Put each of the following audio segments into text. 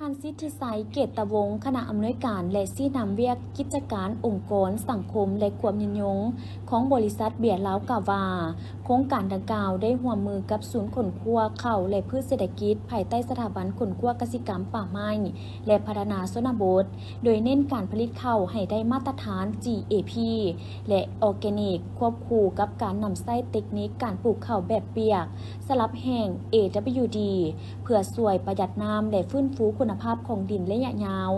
ທ່ານ ສິດທິໄຊ ເກດຕະວົງ ຄະນະອຳນວຍການ ແລະ ຊີ້ນຳວຽກກິດຈະການອົງກອນສັງຄົມ ແລະ ຄວາມຍືນຍົງຂອງບໍລິສັດເບຍລາວ ກ່າວວ່າ ໂຄງການດັ່ງກ່າວໄດ້ຮ່ວມມືກັບສູນຄົ້ນຄວ້າເຂົ້າ ແລະ ພືດເສດຖະກິດ ພາຍໃຕ້ສະຖາບັນຄົ້ນຄວ້າກະສິກຳ, ປ່າໄມ້ ແລະ ພັດທະນາຊົນນະບົດ, ໂດຍເນັ້ນການຜະລິດເຂົ້າໃຫ້ໄດ້ມາດຕະຖານ ຈີ ເອ ພີ ແລະ ອໍແກນິກ, ຄວບຄູ່ກັບການນຳໃຊ້ເຕັກນິກການປູກເຂົ້າແບບປຽກສະຫຼັບແຫ້ງ ເອ ດັບເບິນຢູ ດີ ເພື່ອຊ່ວຍປະຢັດນ້ຳ ແລະ ຟື້ນຟູຄຸນນະພາບຂອງດິນໄລຍະຍາວ.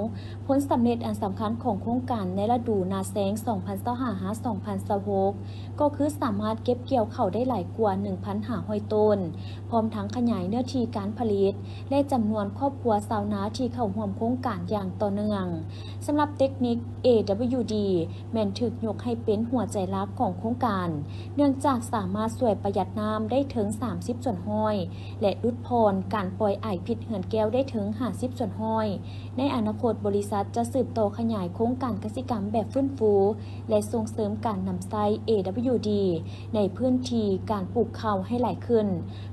ຜົນສຳເລັດອັນສຳຄັນຂອງໂຄງການໃນລະດູນາແຊງ ສອງພັນຊາວຫ້າ ຫາ ສອງພັນຊາວຫົກ ກໍຄືສາມາດເກັບກ່ຽວເຂົ້າໄດ້ຫຼາຍກວ່າ ໜຶ່ງພັນຫ້າຮ້ອຍໂຕນ, ພ້ອມທັງຂະຫຍາຍເນື້ອທີ່ການຜະລິດ ແລະ ຈຳນວນຄອບຄົວຊາວນາທີ່ເຂົ້າຮ່ວມໂຄງການຢ່າງຕໍ່ເນື່ອງ. ສຳລັບເຕັກນິກ ເອ ດັບເບິນຢູ ດີ ແມ່ນຖືກຍົກໃຫ້ເປັນຫົວໃຈຫຼັກຂອງໂຄງການ, ເນື່ອງຈາກສາມາດຊ່ວຍປະຢັດນ້ຳໄດ້ເຖິງສາມສິບສ່ວນຮ້ອຍ ແລະ ຫຼຸດຜ່ອນການປ່ອຍອາຍພິດເຮືອນແກ້ວໄດ້ເຖິງຫ້າສິບສ່ວນຮ້ອຍ. ໃນອະນາຄົດ, ບໍລິສັດຈະສືບຕໍ່ຂະຫຍາຍໂຄງການກະສິກຳແບບຟື້ນຟູ ແລະ ສົ່ງເສີມການນຳໃຊ້ ເອ ດັບເບິນຢູ ດີ ໃນພື້ນທີ່ການປູກເຂົ້າໃຫ້ຫຼາຍຂຶ້ນ,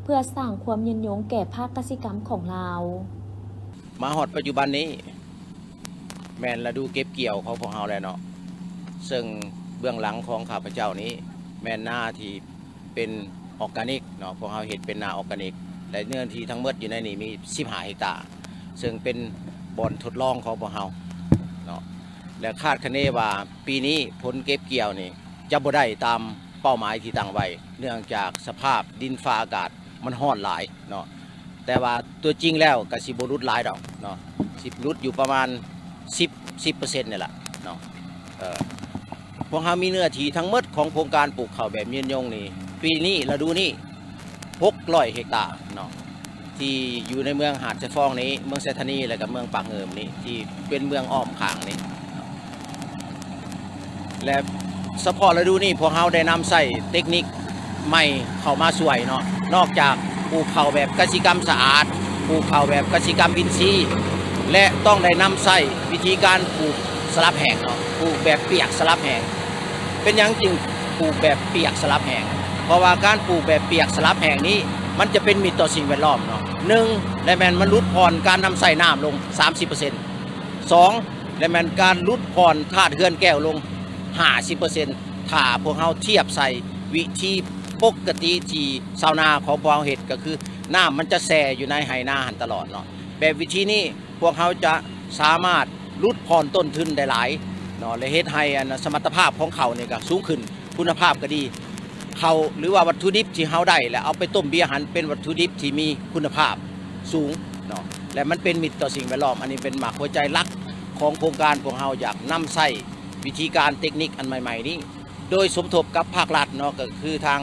ເພື່ອສ້າງຄວາມຍືນຍົງແກ່ພາກກະສິກຳຂອງລາວ. ມາຮອດປັດຈຸບັນນີ້ ແມ່ນລະດູເກັບກ່ຽວຂອງພວກເຮົາແລ້ວເນາະ, ເຊິ່ງເບື້ອງຫຼັງຂອງຂ້າພະເຈົ້ານີ້ແມ່ນນາທີ່ເປັນອອກການິກເນາະ, ພວກເຮົາເຮັດເປັນນາອອກການິກ ແລະ ເນື້ອທີ່ທັງໝົດຢູ່ໃນນີ້ມີສິບຫ້າເຮັກຕາ, ເຊິ່ງເປັນບ່ອນທົດລອງຂອງພວກເຮົາເນາະ, ແລະ ຄາດຄະເນວ່າປີນີ້ຜົນເກັບກ່ຽວນີ້ຈະບໍ່ໄດ້ຕາມເປົ້າໝາຍທີ່ຕັ້ງໄວ້ ເນື່ອງຈາກສະພາບດິນຟ້າອາກາດມັນຮ້ອນຫຼາຍເນາະ. ແຕ່ວ່າຕົວຈິງແລ້ວກໍຊິບໍ່ຫຼຸດຫຼາຍດອກເນາະ, ຊິຫຼຸດຢູ່ປະມານສິບ ສິບເປີເຊັນນີ້ລະເນາະ. ເອີ ພວກເຮົາມີເນື້ອທີ່ທັງໝົດຂອງໂຄງການປູກເຂົ້າແບບຍືນຍົງນີ້ ປີນີ້ ລະດູນີ້ ຫົກຮ້ອຍເຮັກຕາເນາະ, ທີ່ຢູ່ໃນເມືອງຫາດຊາຍຟອງນີ້, ເມືອງໄຊທານີ ແລະ ກໍເມືອງປາກງື່ມນີ້ ທີ່ເປັນເມືອງອ້ອມຂ້າງນີ້ເນາະ. ແລະ ສະເພາະລະດູນີ້ ພວກເຮົາໄດ້ນຳໃຊ້ເຕັກນິກໃໝ່ເຂົ້າມາຊ່ວຍເນາະ, ນອກຈາກປູກເຂົ້າແບບກະສິກຳສະອາດ, ປູກເຂົ້າແບບກະສິກຳອິນຊີ ແລະ ຕ້ອງໄດ້ນຳໃຊ້ວິທີການປູກສະຫຼັບແຫ້ງເນາະ, ປູກແບບປຽກສະຫຼັບແຫ້ງ. ເປັນຫຍັງຈຶ່ງປູກແບບປຽກສະຫຼັບແຫ້ງ? ເພາະວ່າການປູກແບບປຽກສະຫຼັບແຫ້ງນີ້ ມັນຈະເປັນມິດຕໍ່ສິ່ງແວດລ້ອມເນາະ, ໜຶ່ງ ແລະ ແມ່ນມັນຫຼຸດຜ່ອນການນຳໃຊ້ນ້ຳລົງສາມສິບເປີເຊັນ, ສອງ ແລະ ແມ່ນການຫຼຸດຜ່ອນທາດເຮືອນແກ້ວລົງຫ້າສິບເປີເຊັນ ຖ້າພວກເຮົາທຽບໃສ່ວິທີປົກກະຕິທີ່ຊາວນາຂອງພວກເຮົາເຮັດ ກໍຄືນ້ຳມັນຈະແຊ່ຢູ່ໃນໄຮ່ນາຫັ້ນຕະຫຼອດເນາະ. ແບບວິທີນີ້ພວກເຮົາຈະສາມາດຫຼຸດຜ່ອນຕົ້ນທຶນໄດ້ຫຼາຍເນາະ ແລະ ເຮັດໃຫ້ອັນສະມັດຕະພາບຂອງເຂົ້ານີ້ກໍສູງຂຶ້ນ, ຄຸນນະພາບກໍດີ. ເຂົ້າ ຫຼືວ່າວັດຖຸດິບທີ່ເຮົາໄດ້ ແລະ ເອົາໄປຕົ້ມເບຍຫັ້ນ ເປັນວັດຖຸດິບທີ່ມີຄຸນນະພາບສູງເນາະ ແລະ ມັນເປັນມິດຕໍ່ສິ່ງແວດລ້ອມ. ອັນນີ້ເປັນໝາກຫົວໃຈຫຼັກຂອງໂຄງການພວກເຮົາ ຢາກນຳໃຊ້ວິທີການເຕັກນິກອັນໃໝ່ໆນີ້ ໂດຍສົມທົບກັບພາກລັດເນາະ, ກໍຄືທາງ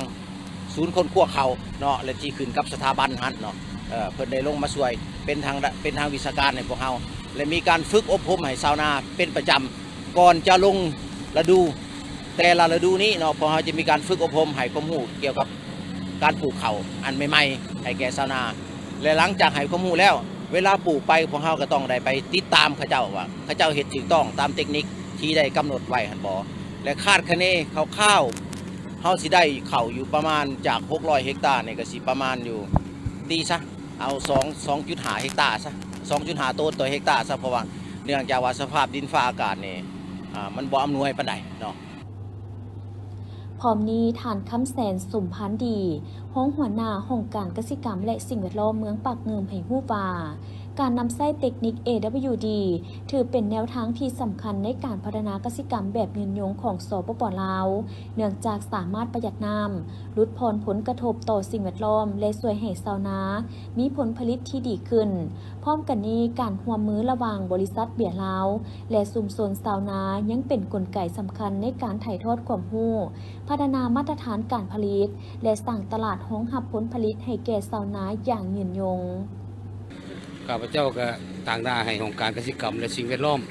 ສູນຄົ້ນຄວ້າເຂົ້າເນາະ ແລະ ທີ່ຂຶ້ນກັບສະຖາບັນຫັ້ນເນາະ, ເອີ ເພິ່ນໄດ້ລົງມາຊ່ວຍເປັນທາງ ເປັນທາງວິຊາການໃຫ້ພວກເຮົາ ແລະ ມີການຝຶກອົບຮົມໃຫ້ຊາວນາເປັນປະຈຳ ກ່ອນຈະລົງລະດູ ແຕ່ລະລະດູນີ້ເນາະ, ພວກເຮົາຈະມີການຝຶກອົບຮົມໃຫ້ຄວາມຮູ້ກ່ຽວກັບການປູກເຂົ້າອັນໃໝ່ໆໃຫ້ແກ່ຊາວນາ ແລະ ຫຼັງຈາກໃຫ້ຄວາມຮູ້ແລ້ວ ເວລາປູກໄປ ພວກເຮົາກໍຕ້ອງໄດ້ໄປຕິດຕາມເຂົາເຈົ້າວ່າ ເຂົາເຈົ້າເຮັດຖືກຕ້ອງຕາມເຕັກນິກທີ່ໄດ້ກຳນົດໄວ້ຫັ້ນບໍ່ ແລະ ຄາດຄະເນຄ່າວໆ ເຮົາຊິໄດ້ເຂົ້າຢູ່ປະມານ ຈາກຫົກຮ້ອຍເຮັກຕານີ້ ກໍຊິປະມານຢູ່ ຕີຊະ ເອົາສອງ ສອງຈຸດຫ້າເຮັກຕາຊະ ສອງຈຸດຫ້າໂຕນຕໍ່ເຮັກຕາຊະ ເພາະວ່າເນື່ອງຈາກວ່າສະພາບດິນຟ້າອາກາດນີ້ ອ່າ ມັນບໍ່ອຳນວຍປານໃດເນາະ. ພ້ອມນີ້ ທ່ານ ຄຳແສນ ສົມພານດີ ຮອງຫົວໜ້າຫ້ອງການກະສິກຳ ແລະ ສິ່ງແວດລ້ອມເມືອງປາກງື່ມ ໃຫ້ຮູ້ວ່າ ການນຳໃຊ້ເຕັກນິກ ເອ ດັບເບິນຢູ ດີ ຖືເປັນແນວທາງທີ່ສຳຄັນໃນການພັດທະນາກະສິກຳແບບຍືນຍົງຂອງ ສປປ ລາວ, ເນື່ອງຈາກສາມາດປະຢັດນ້ຳ, ຫຼຸດຜ່ອນຜົນກະທົບຕໍ່ສິ່ງແວດລ້ອມ ແລະ ຊ່ວຍໃຫ້ຊາວນາມີຜົນຜະລິດທີ່ດີຂຶ້ນ. ພ້ອມກັນນີ້, ການຮ່ວມມືລະຫວ່າງບໍລິສັດເບຍລາວ ແລະ ຊຸມຊົນຊາວນາ ຍັງເປັນກົນໄກສຳຄັນໃນການຖ່າຍທອດຄວາມຮູ້, ພັດທະນາມາດຕະຖານການຜະລິດ ແລະ ສ້າງຕະຫຼາດຮອງຮັບຜົນຜະລິດໃຫ້ແກ່ຊາວນາຢ່າງຍືນຍົງ. ຂ້າພະເຈົ້າກໍຕາງໜ້າໃຫ້ຫ້ອງການກະສິກຳ ແລະ ສິ່ງແວດລ້ອມ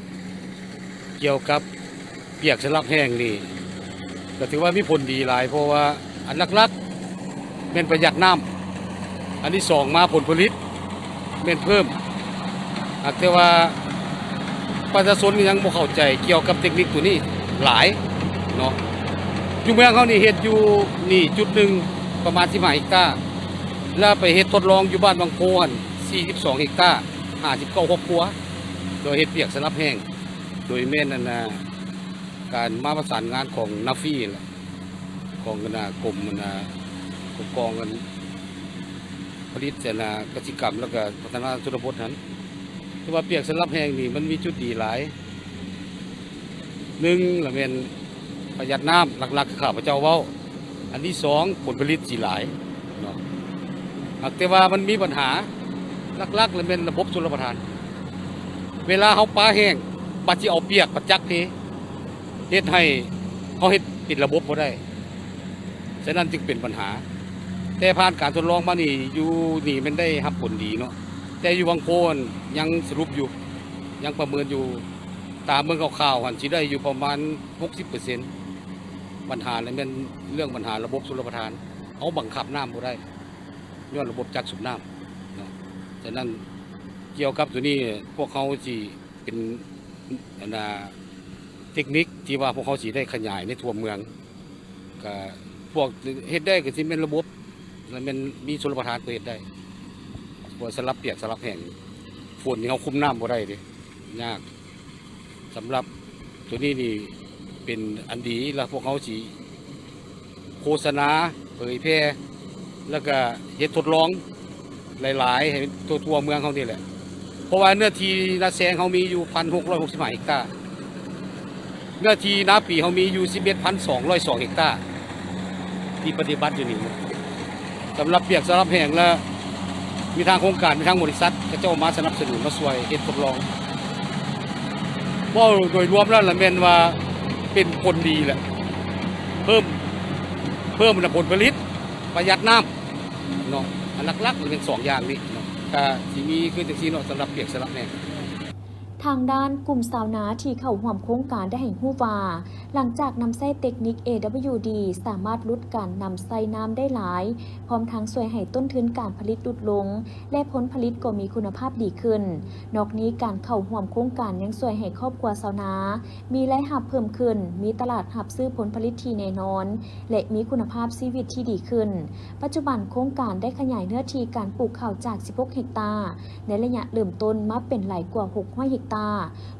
ກ່ຽວກັບປຽກສະຫຼັບແຫ້ງນີ້ ກໍຖືວ່າມີຜົນດີຫຼາຍ, ເພາະວ່າອັນຫຼັກໆແມ່ນປະຢັດນ້ຳ, ອັນທີສອງມາຜົນຜະລິດແມ່ນເພີ່ມ, ຫາກແຕ່ວ່າປະຊາຊົນຍັງບໍ່ເຂົ້າໃຈກ່ຽວກັບເຕັກນິກໂຕນີ້ຫຼາຍເນາະ. ຢູ່ເມືອງເຮົານີ້ເຮັດຢູ່ນີ້ຈຸດໜຶ່ງປະມານສິບຫ້າເຮັກຕາ, ແລ້ວໄປເຮັດທົດລອງຢູ່ບ້ານວັງໂພຫັ້ນ ສີ່ສິບສອງເຮັກຕາ, ຫ້າສິບເກົ້າຄອບຄົວ ໂດຍເຮັດວຽກສະຫຼັບແຫ້ງ ໂດຍແມ່ນອັນນ່າ ການມາປະສານງານຂອງນາຟີແຫຼະ ຂອງອັນນ່າ ກົມອັນນ່າ ປົກຄອງອັນ ຜະລິດອັນນ່າ ກະສິກຳ ແລ້ວກະພັດທະນາຊົນນະບົດຫັ້ນ. ແຕ່ວ່າວຽກສະຫຼັບແຫ້ງນີ້ມັນມີຈຸດດີຫຼາຍ. ໜຶ່ງລະແມ່ນປະຢັດນ້ຳ ຫຼັກໆຄືຂ້າພະເຈົ້າເວົ້າ. ອັນທີສອງ ຜົນຜະລິດຊິຫຼາຍເນາະ. ຫາກແຕ່ວ່າມັນມີບັນຫາ ຫຼັກໆລະແມ່ນລະບົບຊົນລະປະທານ. ເວລາເຮົາປາແຫ້ງ ບັດຊິເອົາປຽກ ບັດຈັກເທ ເຮັດໃຫ້ເຮົາເຮັດເປັນລະບົບບໍ່ໄດ້. ສະນັ້ນຈຶ່ງເປັນບັນຫາ. ແຕ່ຜ່ານການທົດລອງມານີ້ ຢູ່ນີ້ແມ່ນໄດ້ຮັບຜົນດີເນາະ. ແຕ່ຢູ່ວັງໂພນຍັງສະຫຼຸບຢູ່ ຍັງປະເມີນຢູ່. ຕາມເບິ່ງຄ່າວໆຫັ້ນ ຊິໄດ້ຢູ່ປະມານຫົກສິບເປີເຊັນ. ບັນຫາລະແມ່ນເລື່ອງບັນຫາລະບົບຊົນລະປະທານ ເຮົາບັງຄັບນ້ຳບໍ່ໄດ້ ຍ້ອນລະບົບຈັກສູບນ້ຳເນາະ. ສະນັ້ນ ກ່ຽວກັບໂຕນີ້ ພວກເຮົາຊິເປັນ ອັນນ່າ ເຕັກນິກທີ່ວ່າພວກເຮົາຊິໄດ້ຂະຫຍາຍໃນທົ່ວເມືອງ. ກະພວກເຮັດໄດ້ກະຊິແມ່ນລະບົບ ລະແມ່ນມີຊົນລະປະທານກໍເຮັດໄດ້. ເພາະສຳລັບປຽກສຳລັບແຫ້ງ ຝົນນີ້ເຮົາຄຸມນ້ຳບໍ່ໄດ້ເດ້ ຍາກ. ສຳລັບໂຕນີ້ນີ້ເປັນອັນດີ ລະພວກເຮົາຊິໂຄສະນາເຜີຍແຜ່ ລະກະເຮັດທົດລອງ ຫຼາຍໆ ໃຫ້ທົ່ວໆເມືອງເຮົານີ້ແຫຼະ. ເພາະວ່າເນື້ອທີ່ນາແຊງເຮົາມີຢູ່ພັນຫົກຮ້ອຍຫົກສິບຫ້າເຮັກຕາ, ເນື້ອທີ່ນາປີເຮົາມີຢູ່ສິບເອັດພັນສອງຮ້ອຍສອງເຮັກຕາ ທີ່ປະຕິບັດຢູ່ນີ້. ສຳລັບວຽກສຳລັບແຫ້ງລະ ມີທາງໂຄງການ ມີທາງບໍລິສັດ ເຂົາເຈົ້າມາສະໜັບສະໜູນ ມາຊ່ວຍເຮັດທົດລອງ. ເວົ້າໂດຍລວມແລ້ວລະແມ່ນວ່າເປັນຜົນດີແຫຼະ ເພີ່ມ ເພີ່ມລະຜົນຜະລິດ ປະຢັດນ້ຳ ເນາະ. ອັນຫຼັກໆລະແມ່ນສອງຢ່າງນີ້ເນາະ. ກະຊິມີຄືຈັ່ງຊີ້ເນາະ ສຳລັບວຽກສຳລັບແຫ້ງ. ທາງດ້ານກຸ່ມຊາວນາທີ່ເຂົ້າຮ່ວມໂຄງການໄດ້ໃຫ້ຮູ້ວ່າ ຫຼັງຈາກນຳໃຊ້ເຕັກນິກ ເອດັບເບິນຢູດີ ສາມາດຫຼຸດການນຳໃຊ້ນ້ຳໄດ້ຫຼາຍ, ພ້ອມທັງຊ່ວຍໃຫ້ຕົ້ນທຶນການຜະລິດຫຼຸດລົງ ແລະ ຜົນຜະລິດກໍມີຄຸນນະພາບດີຂຶ້ນ. ນອກນີ້ ການເຂົ້າຮ່ວມໂຄງການຍັງຊ່ວຍໃຫ້ຄອບຄົວຊາວນາມີລາຍຮັບເພີ່ມຂຶ້ນ, ມີຕະຫຼາດຮັບຊື້ຜົນຜະລິດທີ່ແນ່ນອນ ແລະ ມີຄຸນນະພາບຊີວິດທີ່ດີຂຶ້ນ. ປັດຈຸບັນໂຄງການໄດ້ຂະຫຍາຍເນື້ອທີ່ການປູກເຂົ້າຈາກສິບຫົກເຮັກຕາ ໃນໄລຍະເລີ່ມຕົ້ນມາເປັນຫຼາຍກວ່າຫົກຮ້ອຍເຮັກຕາ,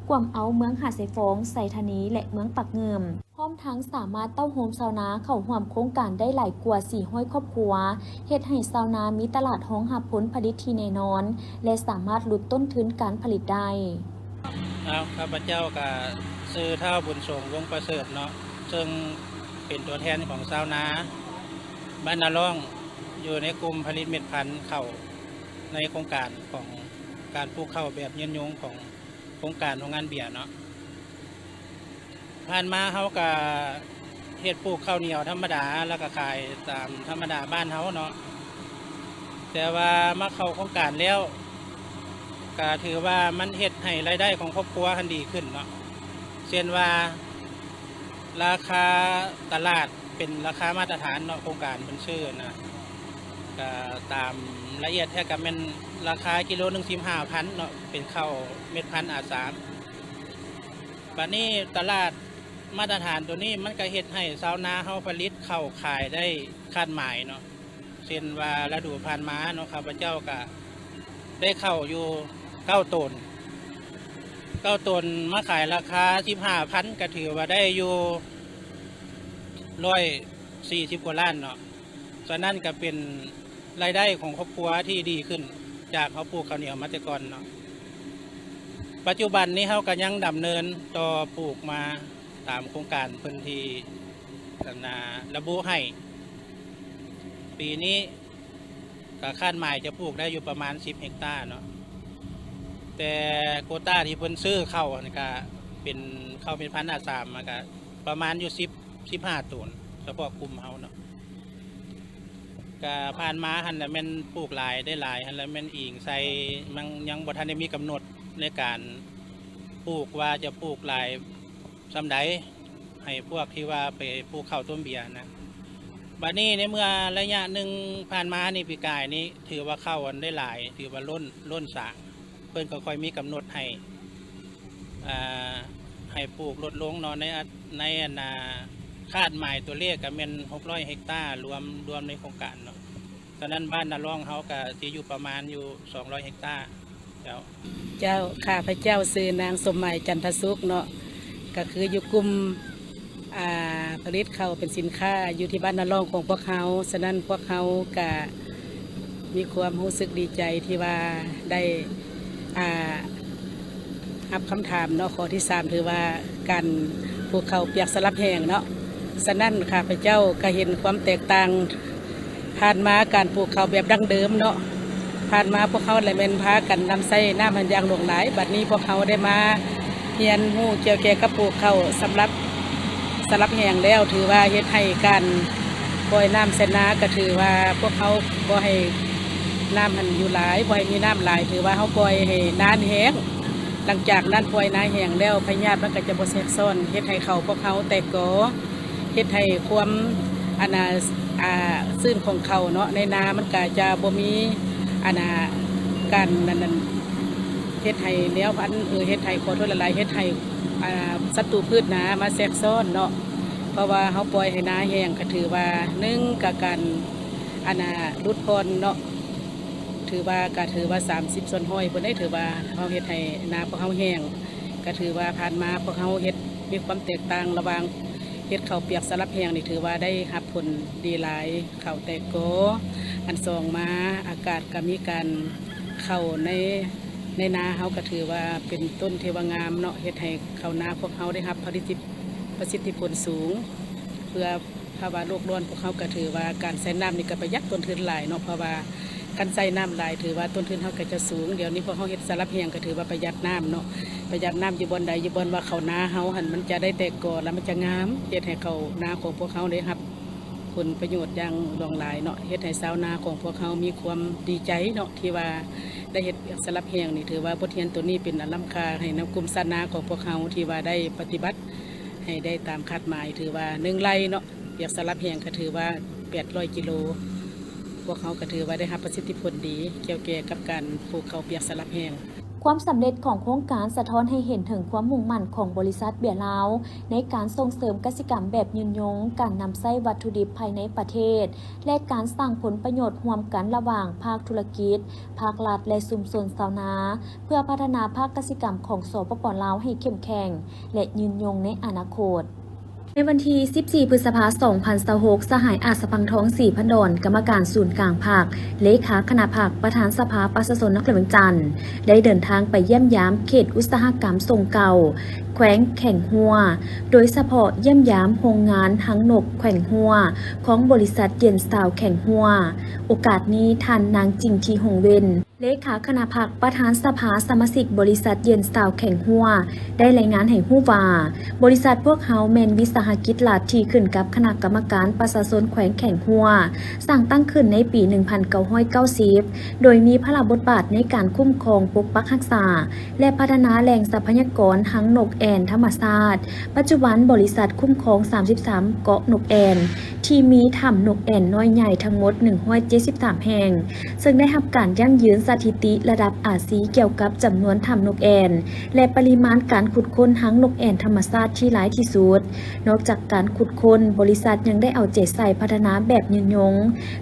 ກວມເອົາເມືອງຫາດຊາຍຟອງ, ໄຊທານີ ແລະ ເມືອງປາກງື່ມ, ພ້ອມທັງສາມາດເຕົ້າໂຮມຊາວນາເຂົ້າຮ່ວມໂຄງການໄດ້ຫຼາຍກວ່າສີ່ຮ້ອຍຄອບຄົວ, ເຮັດໃຫ້ຊາວນາມີຕະຫຼາດຮອງຮັບຜົນຜະລິດທີ່ແນ່ນອນ ແລະ ສາມາດຫຼຸດຕົ້ນທຶນການຜະລິດໄດ້. ເອົາ ຂ້າພະເຈົ້າກະຊື່ ທ້າວ ບຸນສົງ ວົງປະເສີດ ເນາະ, ເຊິ່ງເປັນຕົວແທນຂອງຊາວນາບ້ານນາລ້ອງ ຢູ່ໃນກຸ່ມຜະລິດເມັດພັນເຂົ້າ ໃນໂຄງການຂອງການປູກເຂົ້າແບບຍືນຍົງຂອງໂຄງການໂຮງງານເບຍເນາະ. ຜ່ານມາເຮົາກະເຮັດປູກເຂົ້າໜຽວທຳມະດາ ແລ້ວກະຂາຍຕາມທຳມະດາບ້ານເຮົາເນາະ, ແຕ່ວ່າມາເຂົ້າໂຄງການແລ້ວ ກະຖືວ່າມັນເຮັດໃຫ້ລາຍໄດ້ຂອງຄອບຄົວຫັ້ນດີຂຶ້ນເນາະ. ເຊັ່ນວ່າ ລາຄາຕະຫຼາດເປັນລາຄາມາດຕະຖານເນາະ, ໂຄງການເພິ່ນຊື້ນະ ກະຕາມລະອຽດແທ້ກະແມ່ນລາຄາກິໂລໜຶ່ງສິບຫ້າພັນເນາະ, ເປັນເຂົ້າເມັດພັນ ອາ ສາມ. ບາດນີ້ຕະຫຼາດມາດຕະຖານໂຕນີ້ ມັນກະເຮັດໃຫ້ຊາວນາເຮົາຜະລິດເຂົ້າຂາຍໄດ້ຄາດໝາຍເນາະ. ເຊັ່ນວ່າລະດູຜ່ານມາເນາະ ຂ້າພະເຈົ້າກະໄດ້ເຂົ້າຢູ່ເກົ້າໂຕນ, ເກົ້າໂຕນມາຂາຍລາຄາສິບຫ້າພັນ ກະຖືວ່າໄດ້ຢູ່ຮ້ອຍສີ່ສິບກວ່າລ້ານເນາະ. ສະນັ້ນກະເປັນລາຍໄດ້ຂອງຄອບຄົວທີ່ດີຂຶ້ນຈາກເຮົາປູກເຂົ້າໜຽວມາແຕ່ກ່ອນເນາະ. ປັດຈຸບັນນີ້ເຮົາກະຍັງດຳເນີນຕໍ່ປູກມາ ຕາມໂຄງການເພິ່ນທີ່ ອັນນ່າ ລະບຸໃຫ້. ປີນີ້ກະຄາດໝາຍຈະປູກໄດ້ຢູ່ປະມານສິບເຮັກຕາເນາະ, ແຕ່ໂກຕ້າທີ່ເພິ່ນຊື້ເຂົ້າຫັ້ນກະເປັນເຂົ້າເມັດພັນ ອາ ສາມ ມັນກະປະມານຢູ່ສິບ ສິບຫ້າໂຕນ ສະເພາະກຸ່ມເຮົາເນາະ. ກະຜ່ານມາຫັ້ນລະແມ່ນປູກຫຼາຍໄດ້ຫຼາຍ ຫັ້ນລະແມ່ນອີງໃສ່ ມັນຍັງບໍ່ທັນໄດ້ມີກຳນົດໃນການປູກວ່າຈະປູກຫຼາຍ ສ່ຳໃດ ໃຫ້ພວກທີ່ວ່າໄປປູກເຂົ້າຕົ້ນເບຍນະ. ບາດນີ້ໃນເມື່ອໄລຍະໜຶ່ງຜ່ານມານີ້ ປີກາຍນີ້ ຖືວ່າເຂົ້າອັນໄດ້ຫຼາຍ ຖືວ່າລົ້ນ ລົ້ນສາ, ເພິ່ນກໍຄ່ອຍມີກຳນົດໃຫ້ ອ່າ ໃຫ້ປູກລົດລົງເນາະ ໃນ ໃນອັນນ່າ ຄາດໝາຍຕົວເລກກໍແມ່ນຫົກຮ້ອຍເຮັກຕາ ລວມ ລວມໃນໂຄງການເນາະ. ສະນັ້ນບ້ານນາລ້ອງເຮົາກໍຊິຢູ່ປະມານຢູ່ສອງຮ້ອຍເຮັກຕາ ເຈົ້າ ເຈົ້າ ຂ້າພະເຈົ້າຊື່ນາງສົມໝາຍ ຈັນທະສຸກເນາະ ກະຄືຢູ່ກຸ່ມ ອ່າ ຜະລິດເຂົ້າເປັນສິນຄ້າຢູ່ທີ່ບ້ານນາລ້ອງຂອງພວກເຮົາ. ສະນັ້ນພວກເຮົາກະມີຄວາມຮູ້ສຶກດີໃຈທີ່ວ່າໄດ້ ອ່າ ຮັບຄຳຖາມເນາະ ຂໍ້ທີສາມ ຖືວ່າການປູກເຂົ້າປຽກສະຫຼັບແຫ້ງເນາະ. ສະນັ້ນຂ້າພະເຈົ້າກະເຫັນຄວາມແຕກຕ່າງ ຜ່ານມາການປູກເຂົ້າແບບດັ້ງເດີມເນາະ ຜ່ານມາພວກເຮົາລະແມ່ນພາກັນນຳໃຊ້ນ້ຳຫັ້ນຢ່າງຫຼວງຫຼາຍ. ບັດນີ້ພວກເຮົາໄດ້ມາຮຽນຮູ້ກ່ຽວແກ່ກັບປູກເຂົ້າສຳລັບສະຫຼັບແຫ້ງແລ້ວ ຖືວ່າເຮັດໃຫ້ການປ່ອຍນ້ຳໃສ່ນາ ກະຖືວ່າພວກເຮົາບໍ່ໃຫ້ນ້ຳຫັ້ນຢູ່ຫຼາຍ ບໍ່ໃຫ້ມີນ້ຳຫຼາຍ ຖືວ່າເຮົາປ່ອຍໃຫ້ນາແຫ້ງ. ຫຼັງຈາກນັ້ນປ່ອຍນາແຫ້ງແລ້ວ ພະຍາດມັນກະຈະບໍ່ແຊກຊ້ອນ ເຮັດໃຫ້ເຂົ້າພວກເຮົາແຕກກໍ ເຮັດໃຫ້ຄວາມ ອັນນ່າ ອ່າ ຊື້ນຂອງເຂົ້າເນາະ ໃນນາມັນກະຈະບໍ່ມີ ອັນນ່າ ການ ອັນນັ້ນ ເຮັດໃຫ້ແນວພັນ ເອີ ເຮັດໃຫ້ ຂໍໂທດຫຼາຍໆ ເຮັດໃຫ້ ອ່າ ສັດຕູພືດນາມາແຊກຊ້ອນເນາະ. ເພາະວ່າເຮົາປ່ອຍໃຫ້ນາແຫ້ງ ກະຖືວ່າ ໜຶ່ງ ກະການ ອັນນ່າ ຫຼຸດຜ່ອນເນາະ ຖືວ່າ ກະຖືວ່າ ສາມສິບສ່ວນຮ້ອຍພຸ້ນເດ້ ຖືວ່າເຮົາເຮັດໃຫ້ນາພວກເຮົາແຫ້ງ. ກະຖືວ່າຜ່ານມາພວກເຮົາເຮັດ ມີຄວາມແຕກຕ່າງລະຫວ່າງເຮັດເຂົ້າປຽກສະຫຼັບແຫ້ງນີ້ ຖືວ່າໄດ້ຮັບຜົນດີຫຼາຍ ເຂົ້າແຕກກໍ. ອັນສອງມາ ອາກາດກະມີການ ເຂົ້າໃນ ໃນນາເຮົາກະຖືວ່າເປັນຕົ້ນທີ່ວ່າງາມເນາະ ເຮັດໃຫ້ເຂົ້ານາພວກເຮົາໄດ້ຮັບປະສິດທິ ປະສິດທິຜົນສູງ ເພື່ອ ພາວະໂລກຮ້ອນ ພວກເຮົາກະຖືວ່າການໃຊ້ນ້ຳນີ້ກະປະຢັດຕົ້ນທຶນຫຼາຍເນາະ ເພາະວ່າຄັນໃຊ້ນ້ຳຫຼາຍ ຖືວ່າຕົ້ນທຶນເຮົາກະຈະສູງ. ດຽວນີ້ພວກເຮົາເຮັດສະຫຼັບແຫ້ງ ກະຖືວ່າປະຢັດນ້ຳເນາະ ປະຢັດນ້ຳຢູ່ບ່ອນໃດ ຢູ່ບ່ອນວ່າເຂົ້ານາເຮົາຫັ້ນ ມັນຈະໄດ້ແຕກກໍ ລະມັນຈະງາມ ເຮັດໃຫ້ເຂົ້ານາຂອງພວກເຮົາໄດ້ຮັບຜົນປະໂຫຍດຢ່າງຫຼວງຫຼາຍເນາະ ເຮັດໃຫ້ຊາວນາຂອງພວກເຮົາມີຄວາມດີໃຈເນາະ ທີ່ວ່າໄດ້ເຮັດສະຫຼັບແຫ້ງນີ້. ຖືວ່າບົດຮຽນໂຕນີ້ເປັນອັນລ້ຳຄ່າໃຫ້ນຳກຸ່ມຊາວນາຂອງພວກເຮົາ ທີ່ວ່າໄດ້ປະຕິບັດ ໃຫ້ໄດ້ຕາມຄາດໝາຍ ຖືວ່າໜຶ່ງໄຮ່ເນາະ ປຽກສະຫຼັບແຫ້ງກະຖືວ່າແປດຮ້ອຍກິໂລ ພວກເຮົາກະຖືວ່າໄດ້ຮັບປະສິດທິຜົນດີ ກ່ຽວແກ່ກັບການປູກເຂົ້າປຽກສະຫຼັບແຫ້ງ. ຄວາມສຳເລັດຂອງໂຄງການສະທ້ອນໃຫ້ເຫັນເຖິງຄວາມມຸ່ງໝັ້ນຂອງບໍລິສັດເບຍລາວ ໃນການສົ່ງເສີມກະສິກຳແບບຍືນຍົງ, ການນຳໃຊ້ວັດຖຸດິບພາຍໃນປະເທດ ແລະ ການສ້າງຜົນປະໂຫຍດຮ່ວມກັນລະຫວ່າງພາກທຸລະກິດ, ພາກລັດ ແລະ ຊຸມຊົນຊາວນາ ເພື່ອພັດທະນາພາກກະສິກຳຂອງ ສປປ ລາວ ໃຫ້ເຂັ້ມແຂງ ແລະ ຍືນຍົງໃນອະນາຄົດ. ໃນວັນທີສິບສີ່ ພຶດສະພາ ສອງພັນຊາວຫົກ ສະຫາຍ ອາດສະພັງທອງ ສີພັນດອນ ກຳມະການສູນກາງພັກ, ເລຂາຄະນະພັກ, ປະທານສະພາປະຊາຊົນນະຄອນຫຼວງວຽງຈັນ ໄດ້ເດີນທາງໄປຢ້ຽມຢາມເຂດອຸດສາຫະກຳສົງເກົ່າ ແຂວງແຂງຫົວ, ໂດຍສະເພາະຢ້ຽມຢາມໂຮງງານຮັງນົກແຂວງຫົວ ຂອງບໍລິສັດເຢັນຊາວແຂວງຫົວ. ໂອກາດນີ້ ທ່ານນາງ ຈິງທີ ຫົງເວັນ ເລຂາຄະນະພັກ, ປະທານສະພາສະມາຊິກບໍລິສັດເຢັນຊາວແຂວງຫົວ ໄດ້ລາຍງານໃຫ້ຮູ້ວ່າ, ບໍລິສັດພວກເຮົາແມ່ນວິສາຫະກິດລັດທີ່ຂຶ້ນກັບຄະນະກຳມະການປະຊາຊົນແຂວງແຂງຫົວ, ສ້າງຕັ້ງຂຶ້ນໃນປີໜຶ່ງພັນເກົ້າຮ້ອຍເກົ້າສິບ ໂດຍມີພາລະບົດບາດໃນການຄຸ້ມຄອງ, ປົກປັກຮັກສາ ແລະ ພັດທະນາແຫຼ່ງຊັບພະຍາກອນຮັງນົກແອ່ນທຳມະຊາດ. ປັດຈຸບັນ, ບໍລິສັດຄຸ້ມຄອງສາມສິບສາມເກາະນົກແອ່ນ ທີ່ມີຖ້ຳນົກແອ່ນນ້ອຍໃຫຍ່ທັງໝົດໜຶ່ງຮ້ອຍເຈັດສິບສາມແຫ່ງ, ເຊິ່ງໄດ້ຮັບການຢັ້ງຢືນສະຖິຕິລະດັບອາຊີ ກ່ຽວກັບຈຳນວນຖ້ຳນົກແອ່ນ ແລະ ປະລິມານການຂຸດຄົ້ນຮັງນົກແອ່ນທຳມະຊາດທີ່ຫຼາຍທີ່ສຸດ. ນອກຈາກການຂຸດຄົ້ນ, ບໍລິສັດຍັງໄດ້ເອົາໃຈໃສ່ພັດທະນາແບບຍືນຍົງ,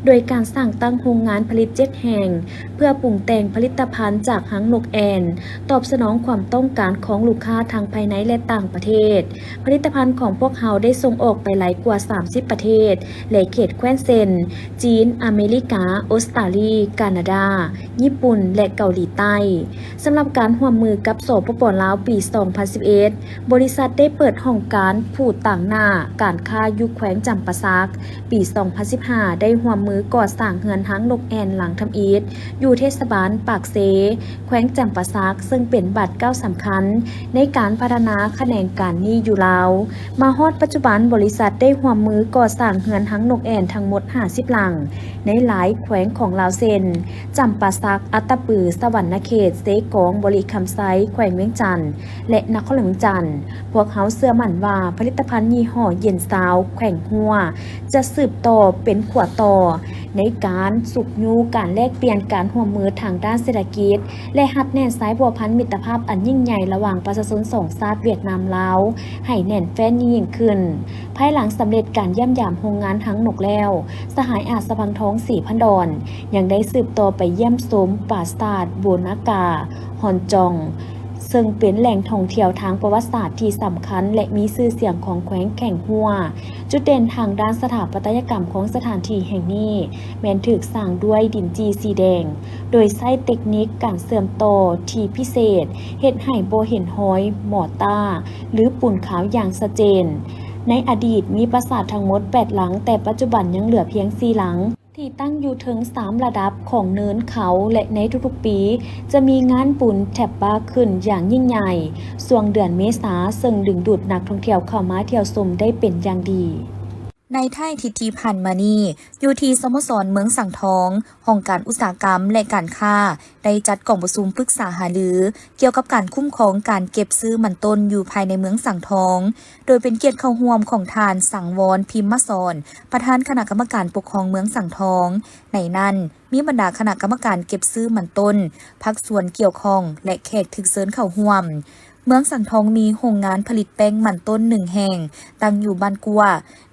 ໂດຍການສ້າງຕັ້ງໂຮງງານຜະລິດເຈັດແຫ່ງ ເພື່ອປຸງແຕ່ງຜະລິດຕະພັນຈາກຮັງນົກແອ່ນ, ຕອບສະໜອງຄວາມຕ້ອງການຂອງລູກຄ້າທັງພາຍໃນ ແລະ ຕ່າງປະເທດ. ຜະລິດຕະພັນຂອງພວກເຮົາໄດ້ສົ່ງອອກໄປຫຼາຍກວ່າສາມສິບປະເທດ ແລະ ເຂດແຄວ້ນ ເຊັ່ນ ຈີນ, ອາເມລິກາ, ອົດສະຕາລີ, ການາດາ, ຍີ່ປຸ່ນ ແລະ ເກົາຫຼີໃຕ້. ສຳລັບການຮ່ວມມືກັບ ສປປ ລາວ ປີສອງພັນສິບເອັດ, ບໍລິສັດໄດ້ເປີດຫ້ອງການຜູ້ຕາງໜ້າການຄ້າຢູ່ແຂວງຈຳປາສັກ. ປີສອງພັນສິບຫ້າ ໄດ້ຮ່ວມມືກໍ່ສ້າງເຮືອນຮັງນົກແອ່ນຫຼັງທຳອິດ ຢູ່ເທດສະບານປາກເຊ, ແຂວງຈຳປາສັກ, ເຊິ່ງເປັນບາດກ້າວສຳຄັນໃນການພັດທະນາຂະແໜງການນີ້ຢູ່ລາວ. ມາຮອດປັດຈຸບັນ, ບໍລິສັດໄດ້ຮ່ວມມືກໍ່ສ້າງເຮືອນຮັງນົກແອ່ນທັງໝົດຫ້າສິບຫຼັງ ໃນຫຼາຍແຂວງຂອງລາວ ເຊັ່ນ ຈຳປາສັກ, ອັດຕະປື, ສະຫວັນນະເຂດ, ເຊກອງ, ບໍລິຄຳໄຊ, ແຂວງວຽງຈັນ ແລະ ນະຄອນຫຼວງວຽງຈັນ. ພວກເຮົາເຊື່ອໝັ້ນວ່າ ຜະລິດຕະພັນຍີ່ຫໍ້ເຢັນຊາວແຂວງຫົວ ຈະສືບຕໍ່ເປັນຂົວຕໍ່ໃນການຊຸກຍູ້ການແລກປ່ຽນ, ການຮ່ວມ ວມມືທາງດ້ານເສດຖະກິດ ແລະ ຮັດແໜ້ນສາຍພົວພັນມິດຕະພາບອັນຍິ່ງໃຫຍ່ລະຫວ່າງປະຊາຊົນສອງຊາດຫວຽດນາມ-ລາວ ໃຫ້ແໜ້ນແຟ້ນຍິ່ງຂຶ້ນ. ພາຍຫຼັງສຳເລັດການຢ້ຽມຢາມໂຮງງານຮັງນົກແລ້ວ, ສະຫາຍອາດສະພັງທອງ ສີພັນດອນ ຍັງໄດ້ສືບຕໍ່ໄປຢ້ຽມຊົມປາສາດໂບນາກາ ຮອນຈອງ ເຊິ່ງເປັນແຫຼ່ງທ່ອງທ່ຽວທາງປະຫວັດສາດທີ່ສຳຄັນ ແລະ ມີຊື່ສຽງຂອງແຂວງແຂ້ງຫົວ. ຈຸດເດັ່ນທາງດ້ານສະຖາປັດຕະຍະກຳຂອງສະຖານທີ່ແຫ່ງນີ້ ແມ່ນຖືກສ້າງດ້ວຍດິນຈີ່ສີແດງ, ໂດຍໃຊ້ເຕັກນິກການເຊື່ອມຕໍ່ທີ່ພິເສດ, ເຮັດໃຫ້ບໍ່ເຫັນຮອຍມໍຕາ ຫຼື ປູນຂາວຢ່າງຊັດເຈນ. ໃນອະດີດມີປາສາດທັງໝົດແປດຫຼັງ, ແຕ່ປັດຈຸບັນຍັງເຫຼືອພຽງສີ່ຫຼັງ ທີ່ຕັ້ງຢູ່ເທິງສາມລະດັບຂອງເນີນເຂົາ ແລະ ໃນທຸກໆປີຈະມີງານບຸນແທັບບາຂຶ້ນຢ່າງຍິ່ງໃຫຍ່ ຊ່ວງເດືອນເມສາ, ເຊິ່ງດຶງດູດນັກທ່ອງທ່ຽວເຂົ້າມາທ່ຽວຊົມໄດ້ເປັນຢ່າງດີ. ໃນທ້າຍທິດທີ່ຜ່ານມານີ້, ຢູ່ທີ່ສະໂມສອນເມືອງສັງທອງ, ຫ້ອງການອຸດສາຫະກຳ ແລະ ການຄ້າ ໄດ້ຈັດກອງປະຊຸມປຶກສາຫາລືກ່ຽວກັບການຄຸ້ມຄອງການເກັບຊື້ມັນຕົ້ນຢູ່ພາຍໃນເມືອງສັງທອງ, ໂດຍເປັນກຽດເຂົ້າຮ່ວມຂອງທ່ານ ສັງວອນ ພິມມະສອນ ປະທານຄະນະກຳມະການປົກຄອງເມືອງສັງທອງ. ໃນນັ້ນມີບັນດາຄະນະກຳມະການເກັບຊື້ມັນຕົ້ນ, ພາກສ່ວນກ່ຽວຂ້ອງ ແລະ ແຂກຖືກເຊີນເຂົ້າຮ່ວມ. ເມືອງສັງທອງມີໂຮງງານຜະລິດແປ້ງມັນຕົ້ນໜຶ່ງແຫ່ງ ຕັ້ງຢູ່ບ້ານກົວ,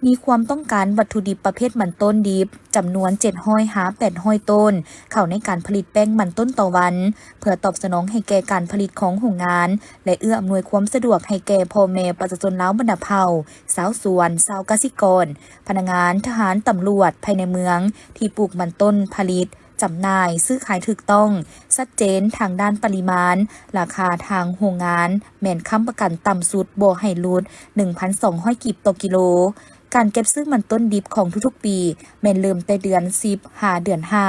ມີຄວາມຕ້ອງການວັດຖຸດິບປະເພດມັນຕົ້ນດິບຈຳນວນເຈັດຮ້ອຍຫາແປດຮ້ອຍໂຕນ ເຂົ້າໃນການຜະລິດແປ້ງມັນຕົ້ນຕໍ່ວັນ, ເພື່ອຕອບສະໜອງໃຫ້ແກ່ການຜະລິດຂອງໂຮງງານ ແລະ ເອື້ອອຳນວຍຄວາມສະດວກໃຫ້ແກ່ພໍ່ແມ່ປະຊາຊົນລາວບັນດາເຜົ່າ, ຊາວສວນ, ຊາວກະສິກອນ, ພະນັກງານ, ທະຫານ, ຕຳຫຼວດພາຍໃນເມືອງ ທີ່ປູກມັນຕົ້ນ, ຜະລິດ, ຈຳໜ່າຍ, ຊື້ຂາຍຖືກຕ້ອງ, ຊັດເຈນທາງດ້ານປະລິມານ, ລາຄາທາງໂຮງງານແມ່ນຄ້ຳປະກັນຕ່ຳສຸດບໍ່ໃຫ້ຫຼຸດໜຶ່ງພັນສອງຮ້ອຍກີບຕໍ່ກິໂລ. ການເກັບຊື້ມັນຕົ້ນດິບຂອງທຸກໆປີ ແມ່ນເລີ່ມແຕ່ເດືອນສິບຫາເດືອນຫ້າ.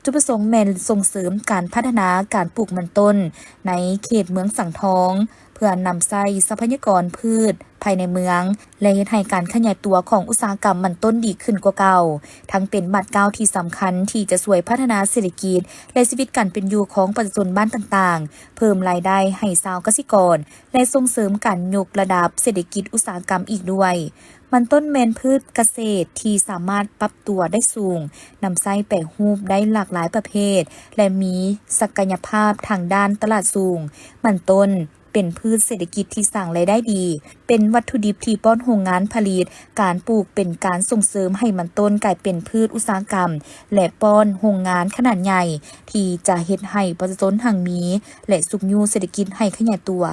ຈຸດປະສົງແມ່ນສົ່ງເສີມການພັດທະນາການປູກມັນຕົ້ນໃນເຂດເມືອງສັງທອງ ເພື່ອນຳໃຊ້ຊັບພະຍາກອນພືດພາຍໃນເມືອງ ແລະ ເຮັດໃຫ້ການຂະຫຍາຍຕົວຂອງອຸດສາຫະກຳມັນຕົ້ນດີຂຶ້ນກວ່າເກົ່າ, ທັງເປັນບາດກ້າວທີ່ສຳຄັນທີ່ຈະຊ່ວຍພັດທະນາເສດຖະກິດ ແລະ ຊີວິດການເປັນຢູ່ຂອງປະຊາຊົນບ້ານຕ່າງໆ, ເພີ່ມລາຍໄດ້ໃຫ້ຊາວກະສິກອນ ແລະ ສົ່ງເສີມການຍົກລະດັບເສດຖະກິດອຸດສາຫະກຳອີກດ້ວຍ. ມັນຕົ້ນແມ່ນພືດກະເສດທີ່ສາມາດປັບຕົວໄດ້ສູງ, ນຳໃຊ້ແປຮູບໄດ້ຫຼາກຫຼາຍປະເພດ ແລະ ມີສັກກະຍະພາບທາງດ້ານຕະຫຼາດສູງ. ມັນຕົ້ນເປັນພືດເສດຖະກິດທີ່ສ້າງລາຍໄດ້ດີ, ເປັນວັດຖຸດິບທີ່ປ້ອນໂຮງງານຜະລິດ. ການປູກເປັນການສົ່ງເສີມໃຫ້ມັນຕົ້ນກາຍເປັນພືດອຸດສາຫະກຳ ແລະ ປ້ອນໂຮງງານຂະໜາດໃຫຍ່ ທີ່ຈະເຮັດໃຫ້ປະຊາຊົນຮັ່ງມີ ແລະ ຊຸກຍູ້ເສດຖະກິດໃຫ້ຂະຫຍາຍຕົວ.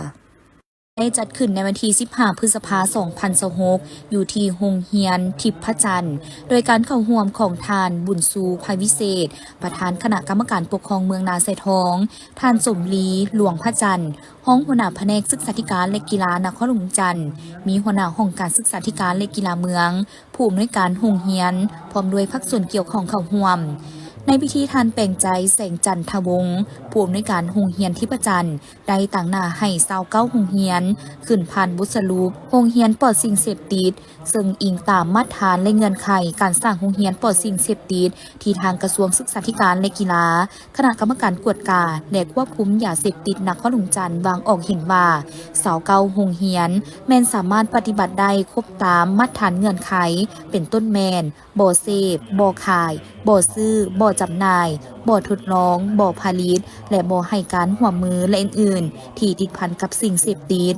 ໄດ້ຈັດຂຶ້ນໃນວັນທີສິບຫ້າ ພຶດສະພາ ສອງພັນຊາວຫົກ ຢູ່ທີ່ໂຮງຮຽນທິບພະຈັນ ໂດຍການເຂົ້າຮ່ວມຂອງທ່ານ ບຸນຊູ ພະວິເສດ ປະທານຄະນະກຳມະການປົກຄອງເມືອງນາຊາຍທອງ, ທ່ານ ສົມລີ ຫຼວງພະຈັນ ຮອງຫົວໜ້າພະແນກສຶກສາທິການ ແລະ ກິລານະຄອນຫຼວງວຽງຈັນ, ມີຫົວໜ້າຫ້ອງການສຶກສາທິການ ແລະ ກິລາເມືອງ, ຜູ້ອຳນວຍການໂຮງຮຽນ ພ້ອມດ້ວຍພາກສ່ວນກ່ຽວຂ້ອງເຂົ້າຮ່ວມ. ໃນພິທີ ທ່ານ ແປງໃຈ ແສງຈັນທະວົງ ຜູ້ອຳນວຍການໂຮງຮຽນທິບພະຈັນ ໄດ້ຕາງໜ້າໃຫ້ຊາວເກົ້າໂຮງຮຽນ ຂຶ້ນຜ່ານບົດສະຫຼຸບໂຮງຮຽນປອດສິ່ງເສບຕິດ, ເຊິ່ງອີງຕາມມາດຖານ ແລະ ເງື່ອນໄຂການສ້າງໂຮງຮຽນປອດສິ່ງເສບຕິດ ທີ່ທາງກະຊວງສຶກສາທິການ ແລະ ກິລາ, ຄະນະກຳມະການກວດກາ ແລະ ຄວບຄຸມຢາເສບຕິດນະຄອນຫຼວງວຽງຈັນ ວາງອອກເຫັນວ່າ ຊາວເກົ້າໂຮງຮຽນ ແມ່ນສາມາດປະຕິບັດໄດ້ຄົບຕາມມາດຖານເງື່ອນໄຂ ເປັນຕົ້ນແມ່ນ ບໍ່ເສບ, ບໍ່ຂາຍ, ບໍ່ຊື້, ບໍ່ຈຳໜ່າຍ, ບໍ່ທົດລອງ, ບໍ່ຜະລິດ ແລະ ບໍ່ໃຫ້ການຮ່ວມມື ແລະ ອື່ນໆ ທີ່ຕິດພັນກັບສິ່ງເສບຕິດ.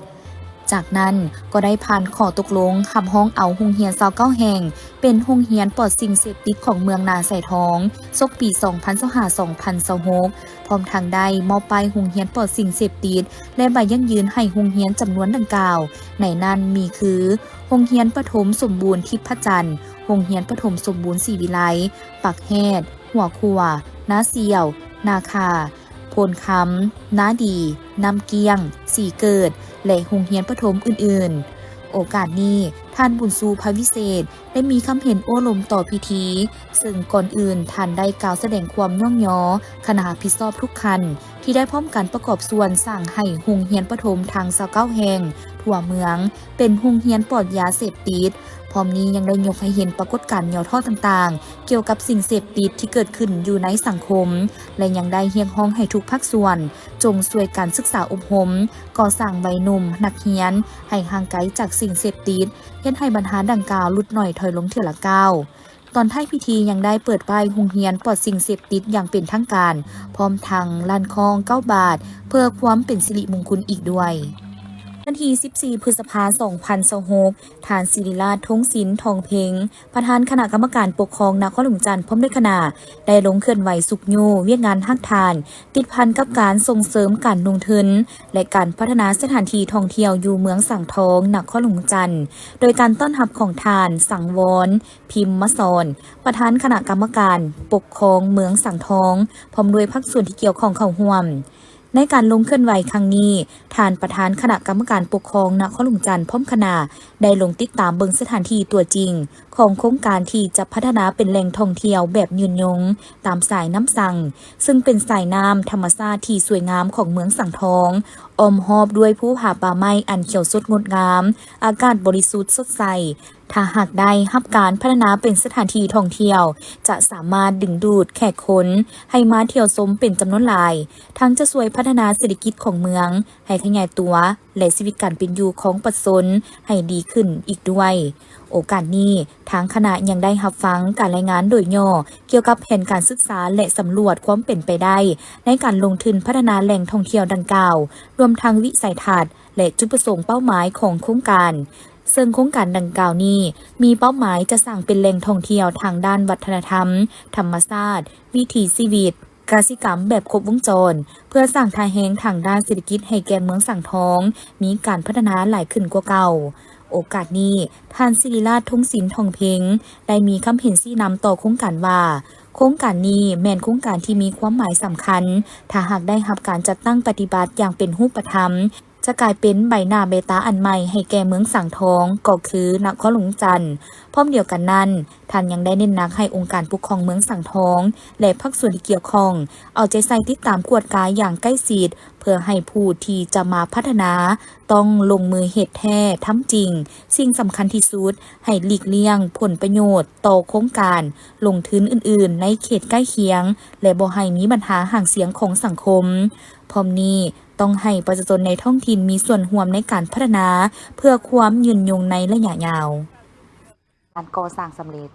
ຈາກນັ້ນກໍໄດ້ຜ່ານຂໍ້ຕົກລົງຮັບຮອງເອົາໂຮງຮຽນຊາວເກົ້າແຫ່ງ ເປັນໂຮງຮຽນປອດສິ່ງເສບຕິດຂອງເມືອງນາຊາຍທອງ ສົກປີສອງພັນຊາວຫ້າ ສອງພັນຊາວຫົກ ພ້ອມທັງໄດ້ມອບປ້າຍໂຮງຮຽນປອດສິ່ງເສບຕິດ ແລະ ໃບຢັ້ງຢືນໃຫ້ໂຮງຮຽນຈຳນວນດັ່ງກ່າວ, ໃນນັ້ນມີຄື ໂຮງຮຽນປະຖົມສົມບູນທິບພະຈັນ, ໂຮງຮຽນປະຖົມສົມບູນສີວິໄລ, ປາກແຮດ, ຫົວຂົວ, ນາສ່ຽວ, ນາຄາ, ໂພນຄຳ, ນາດີ, ນ້ຳກ້ຽງ, ສີເກີດ ແລະ ໂຮງຮຽນປະຖົມອື່ນໆ. ໂອກາດນີ້, ທ່ານ ບຸນຊູ ພະວິເສດ ໄດ້ມີຄຳເຫັນໂອ້ລົມຕໍ່ພິທີ, ເຊິ່ງກ່ອນອື່ນທ່ານໄດ້ກ່າວສະແດງຄວາມຍ້ອງຍໍຄະນະຮັບຜິດຊອບທຸກຂັ້ນ ທີ່ໄດ້ພ້ອມກັນປະກອບສ່ວນສ້າງໃຫ້ໂຮງຮຽນປະຖົມທັງຊາວເກົ້າແຫ່ງທົ່ວເມືອງ ເປັນໂຮງຮຽນປອດຢາເສບຕິດ. ພ້ອມນີ້ຍັງໄດ້ຍົກໃຫ້ເຫັນປາກົດການຫຍໍ້ທໍ້ຕ່າງໆ ກ່ຽວກັບສິ່ງເສບຕິດທີ່ເກີດຂຶ້ນຢູ່ໃນສັງຄົມ ແລະ ຍັງໄດ້ຮຽກຮ້ອງໃຫ້ທຸກພາກສ່ວນ ຈົ່ງຊ່ວຍກັນສຶກສາອົບຮົມ, ກໍ່ສ້າງໄວໜຸ່ມນັກຮຽນໃຫ້ຫ່າງໄກຈາກສິ່ງເສບຕິດ, ເຮັດໃຫ້ບັນຫາດັ່ງກ່າວຫຼຸດໜ້ອຍຖອຍລົງເທື່ອລະກ້າວ. ຕອນທ້າຍພິທີຍັງໄດ້ເປີດປ້າຍໂຮງຮຽນປອດສິ່ງເສບຕິດຢ່າງເປັນທາງການ, ພ້ອມທັງລັ່ນຄ້ອງເກົ້າບາດ ເພື່ອຄວາມເປັນສິລິມຸງຄຸນອີກດ້ວຍ. ວັນທີສິບສີ່ ພຶດສະພາ ສອງພັນຊາວຫົກ, ທ່ານ ສິລິລາດ ທົງສິນ ທອງເພັງ, ປະທານຄະນະກຳມະການປົກຄອງນະຄອນຫຼວງຈັນ ພ້ອມດ້ວຍຄະນະ ໄດ້ລົງເຄື່ອນໄຫວຊຸກຍູ້ວຽກງານຮາກຖານ ຕິດພັນກັບການສົ່ງເສີມການລົງທຶນ ແລະ ການພັດທະນາສະຖານທີ່ທ່ອງທ່ຽວຢູ່ເມືອງສັງທອງ ນະຄອນຫຼວງຈັນ, ໂດຍການຕ້ອນຮັບຂອງທ່ານ ສັງວອນ ພິມມະສອນ, ປະທານຄະນະກຳມະການປົກຄອງເມືອງສັງທອງ, ພ້ອມດ້ວຍພາກສ່ວນທີ່ກ່ຽວຂ້ອງເຂົ້າຮ່ວມ. ໃນການລົງເຄື່ອນໄຫວຄັ້ງນີ້, ທ່ານປະທານຄະນະກຳມະການປົກຄອງນະຄອນຫຼວງຈັນ ພ້ອມຄະນະ ໄດ້ລົງຕິດຕາມເບິ່ງສະຖານທີ່ຕົວຈິງ ຂອງໂຄງການທີ່ຈະພັດທະນາເປັນແຫຼ່ງທ່ອງທ່ຽວແບບຍືນຍົງຕາມສາຍນ້ຳສັງ, ຊຶ່ງເປັນສາຍນ້ຳທຳມະຊາດທີ່ສວຍງາມຂອງເມືອງສັງທອງ, ອ້ອມຮອບດ້ວຍພູຜາປ່າໄມ້ອັນຂຽວສົດງົດງາມ, ອາກາດບໍລິສຸດສົດໃສ. ຖ້າຫາກໄດ້ຮັບການພັດທະນາເປັນສະຖານທີ່ທ່ອງທ່ຽວ, ຈະສາມາດດຶງດູດແຂກຄົນໃຫ້ມາທ່ຽວຊົມເປັນຈຳນວນຫຼາຍ, ທັງຈະຊ່ວຍພັດທະນາເສດຖະກິດຂອງເມືອງໃຫ້ຂະຫຍາຍຕົວ ແລະ ຊີວິດການເປັນຢູ່ຂອງປະຊາຊົນໃຫ້ດີຂຶ້ນອີກດ້ວຍ. ໂອກາດນີ້, ທາງຄະນະຍັງໄດ້ຮັບຟັງການລາຍງານໂດຍຫຍໍ້ກ່ຽວກັບແຜນການສຶກສາ ແລະ ສຳຫຼວດຄວາມເປັນໄປໄດ້ໃນການລົງທຶນພັດທະນາແຫຼ່ງທ່ອງທ່ຽວດັ່ງກ່າວ, ລວມທັງວິໄສທັດ ແລະ ຈຸດປະສົງເປົ້າໝາຍຂອງໂຄງການ, ເຊິ່ງໂຄງການດັ່ງກ່າວນີ້ມີເປົ້າໝາຍຈະສ້າງເປັນແຫຼ່ງທ່ອງທ່ຽວທາງດ້ານວັດທະນະທຳ, ທຳມະຊາດ, ວິຖີຊີວິດ, ກະສິກຳແບບຄົບວົງຈອນ, ເພື່ອສ້າງທ່າແຮງທາງດ້ານເສດຖະກິດໃຫ້ແກ່ເມືອງສັງທອງມີການພັດທະນາຫຼາຍຂຶ້ນກວ່າເກົ່າ. ໂອກາດນີ້, ທ່ານ ສິລິລາດ ທົງສິນ ທອງເພັງ ໄດ້ມີຄຳເຫັນຊີ້ນຳຕໍ່ໂຄງການວ່າ, ໂຄງການນີ້ແມ່ນໂຄງການທີ່ມີຄວາມໝາຍສຳຄັນ, ຖ້າຫາກໄດ້ຮັບການຈັດຕັ້ງປະຕິບັດຢ່າງເປັນຮູບປະທຳ, ຈະກາຍເປັນໃບໜ້າໃບຕາອັນໃໝ່ໃຫ້ແກ່ເມືອງສັງທອງ, ກໍຄືນະຄອນຫຼວງຈັນ. ພ້ອມດຽວກັນນັ້ນ, ທ່ານຍັງໄດ້ເນັ້ນໜັກໃຫ້ອົງການປົກຄອງເມືອງສັງທອງ ແລະ ພາກສ່ວນທີ່ກ່ຽວຂ້ອງ ເອົາໃຈໃສ່ຕິດຕາມກວດກາຢ່າງໃກ້ຊິດ ເພື່ອໃຫ້ຜູ້ທີ່ຈະມາພັດທະນາຕ້ອງລົງມືເຮັດແທ້ທຳຈິງ. ສິ່ງສຳຄັນທີ່ສຸດ, ໃຫ້ຫຼີກລ່ຽງຜົນປະໂຫຍດຕໍ່ໂຄງການລົງທຶນອື່ນໆໃນເຂດໃກ້ຄຽງ ແລະ ບໍ່ໃຫ້ມີບັນຫາຫາງສຽງຂອງສັງຄົມ. ພ້ອມນີ້, ຕ້ອງໃຫ້ປະຊາຊົນໃນທ້ອງຖິ່ນມີສ່ວນຮ່ວມໃນການພັດທະນາ ເພື່ອຄວາມຍືນຍົງໃນໄລຍະຍາວ. ການກໍ່ສ້າງສຳເລັດ.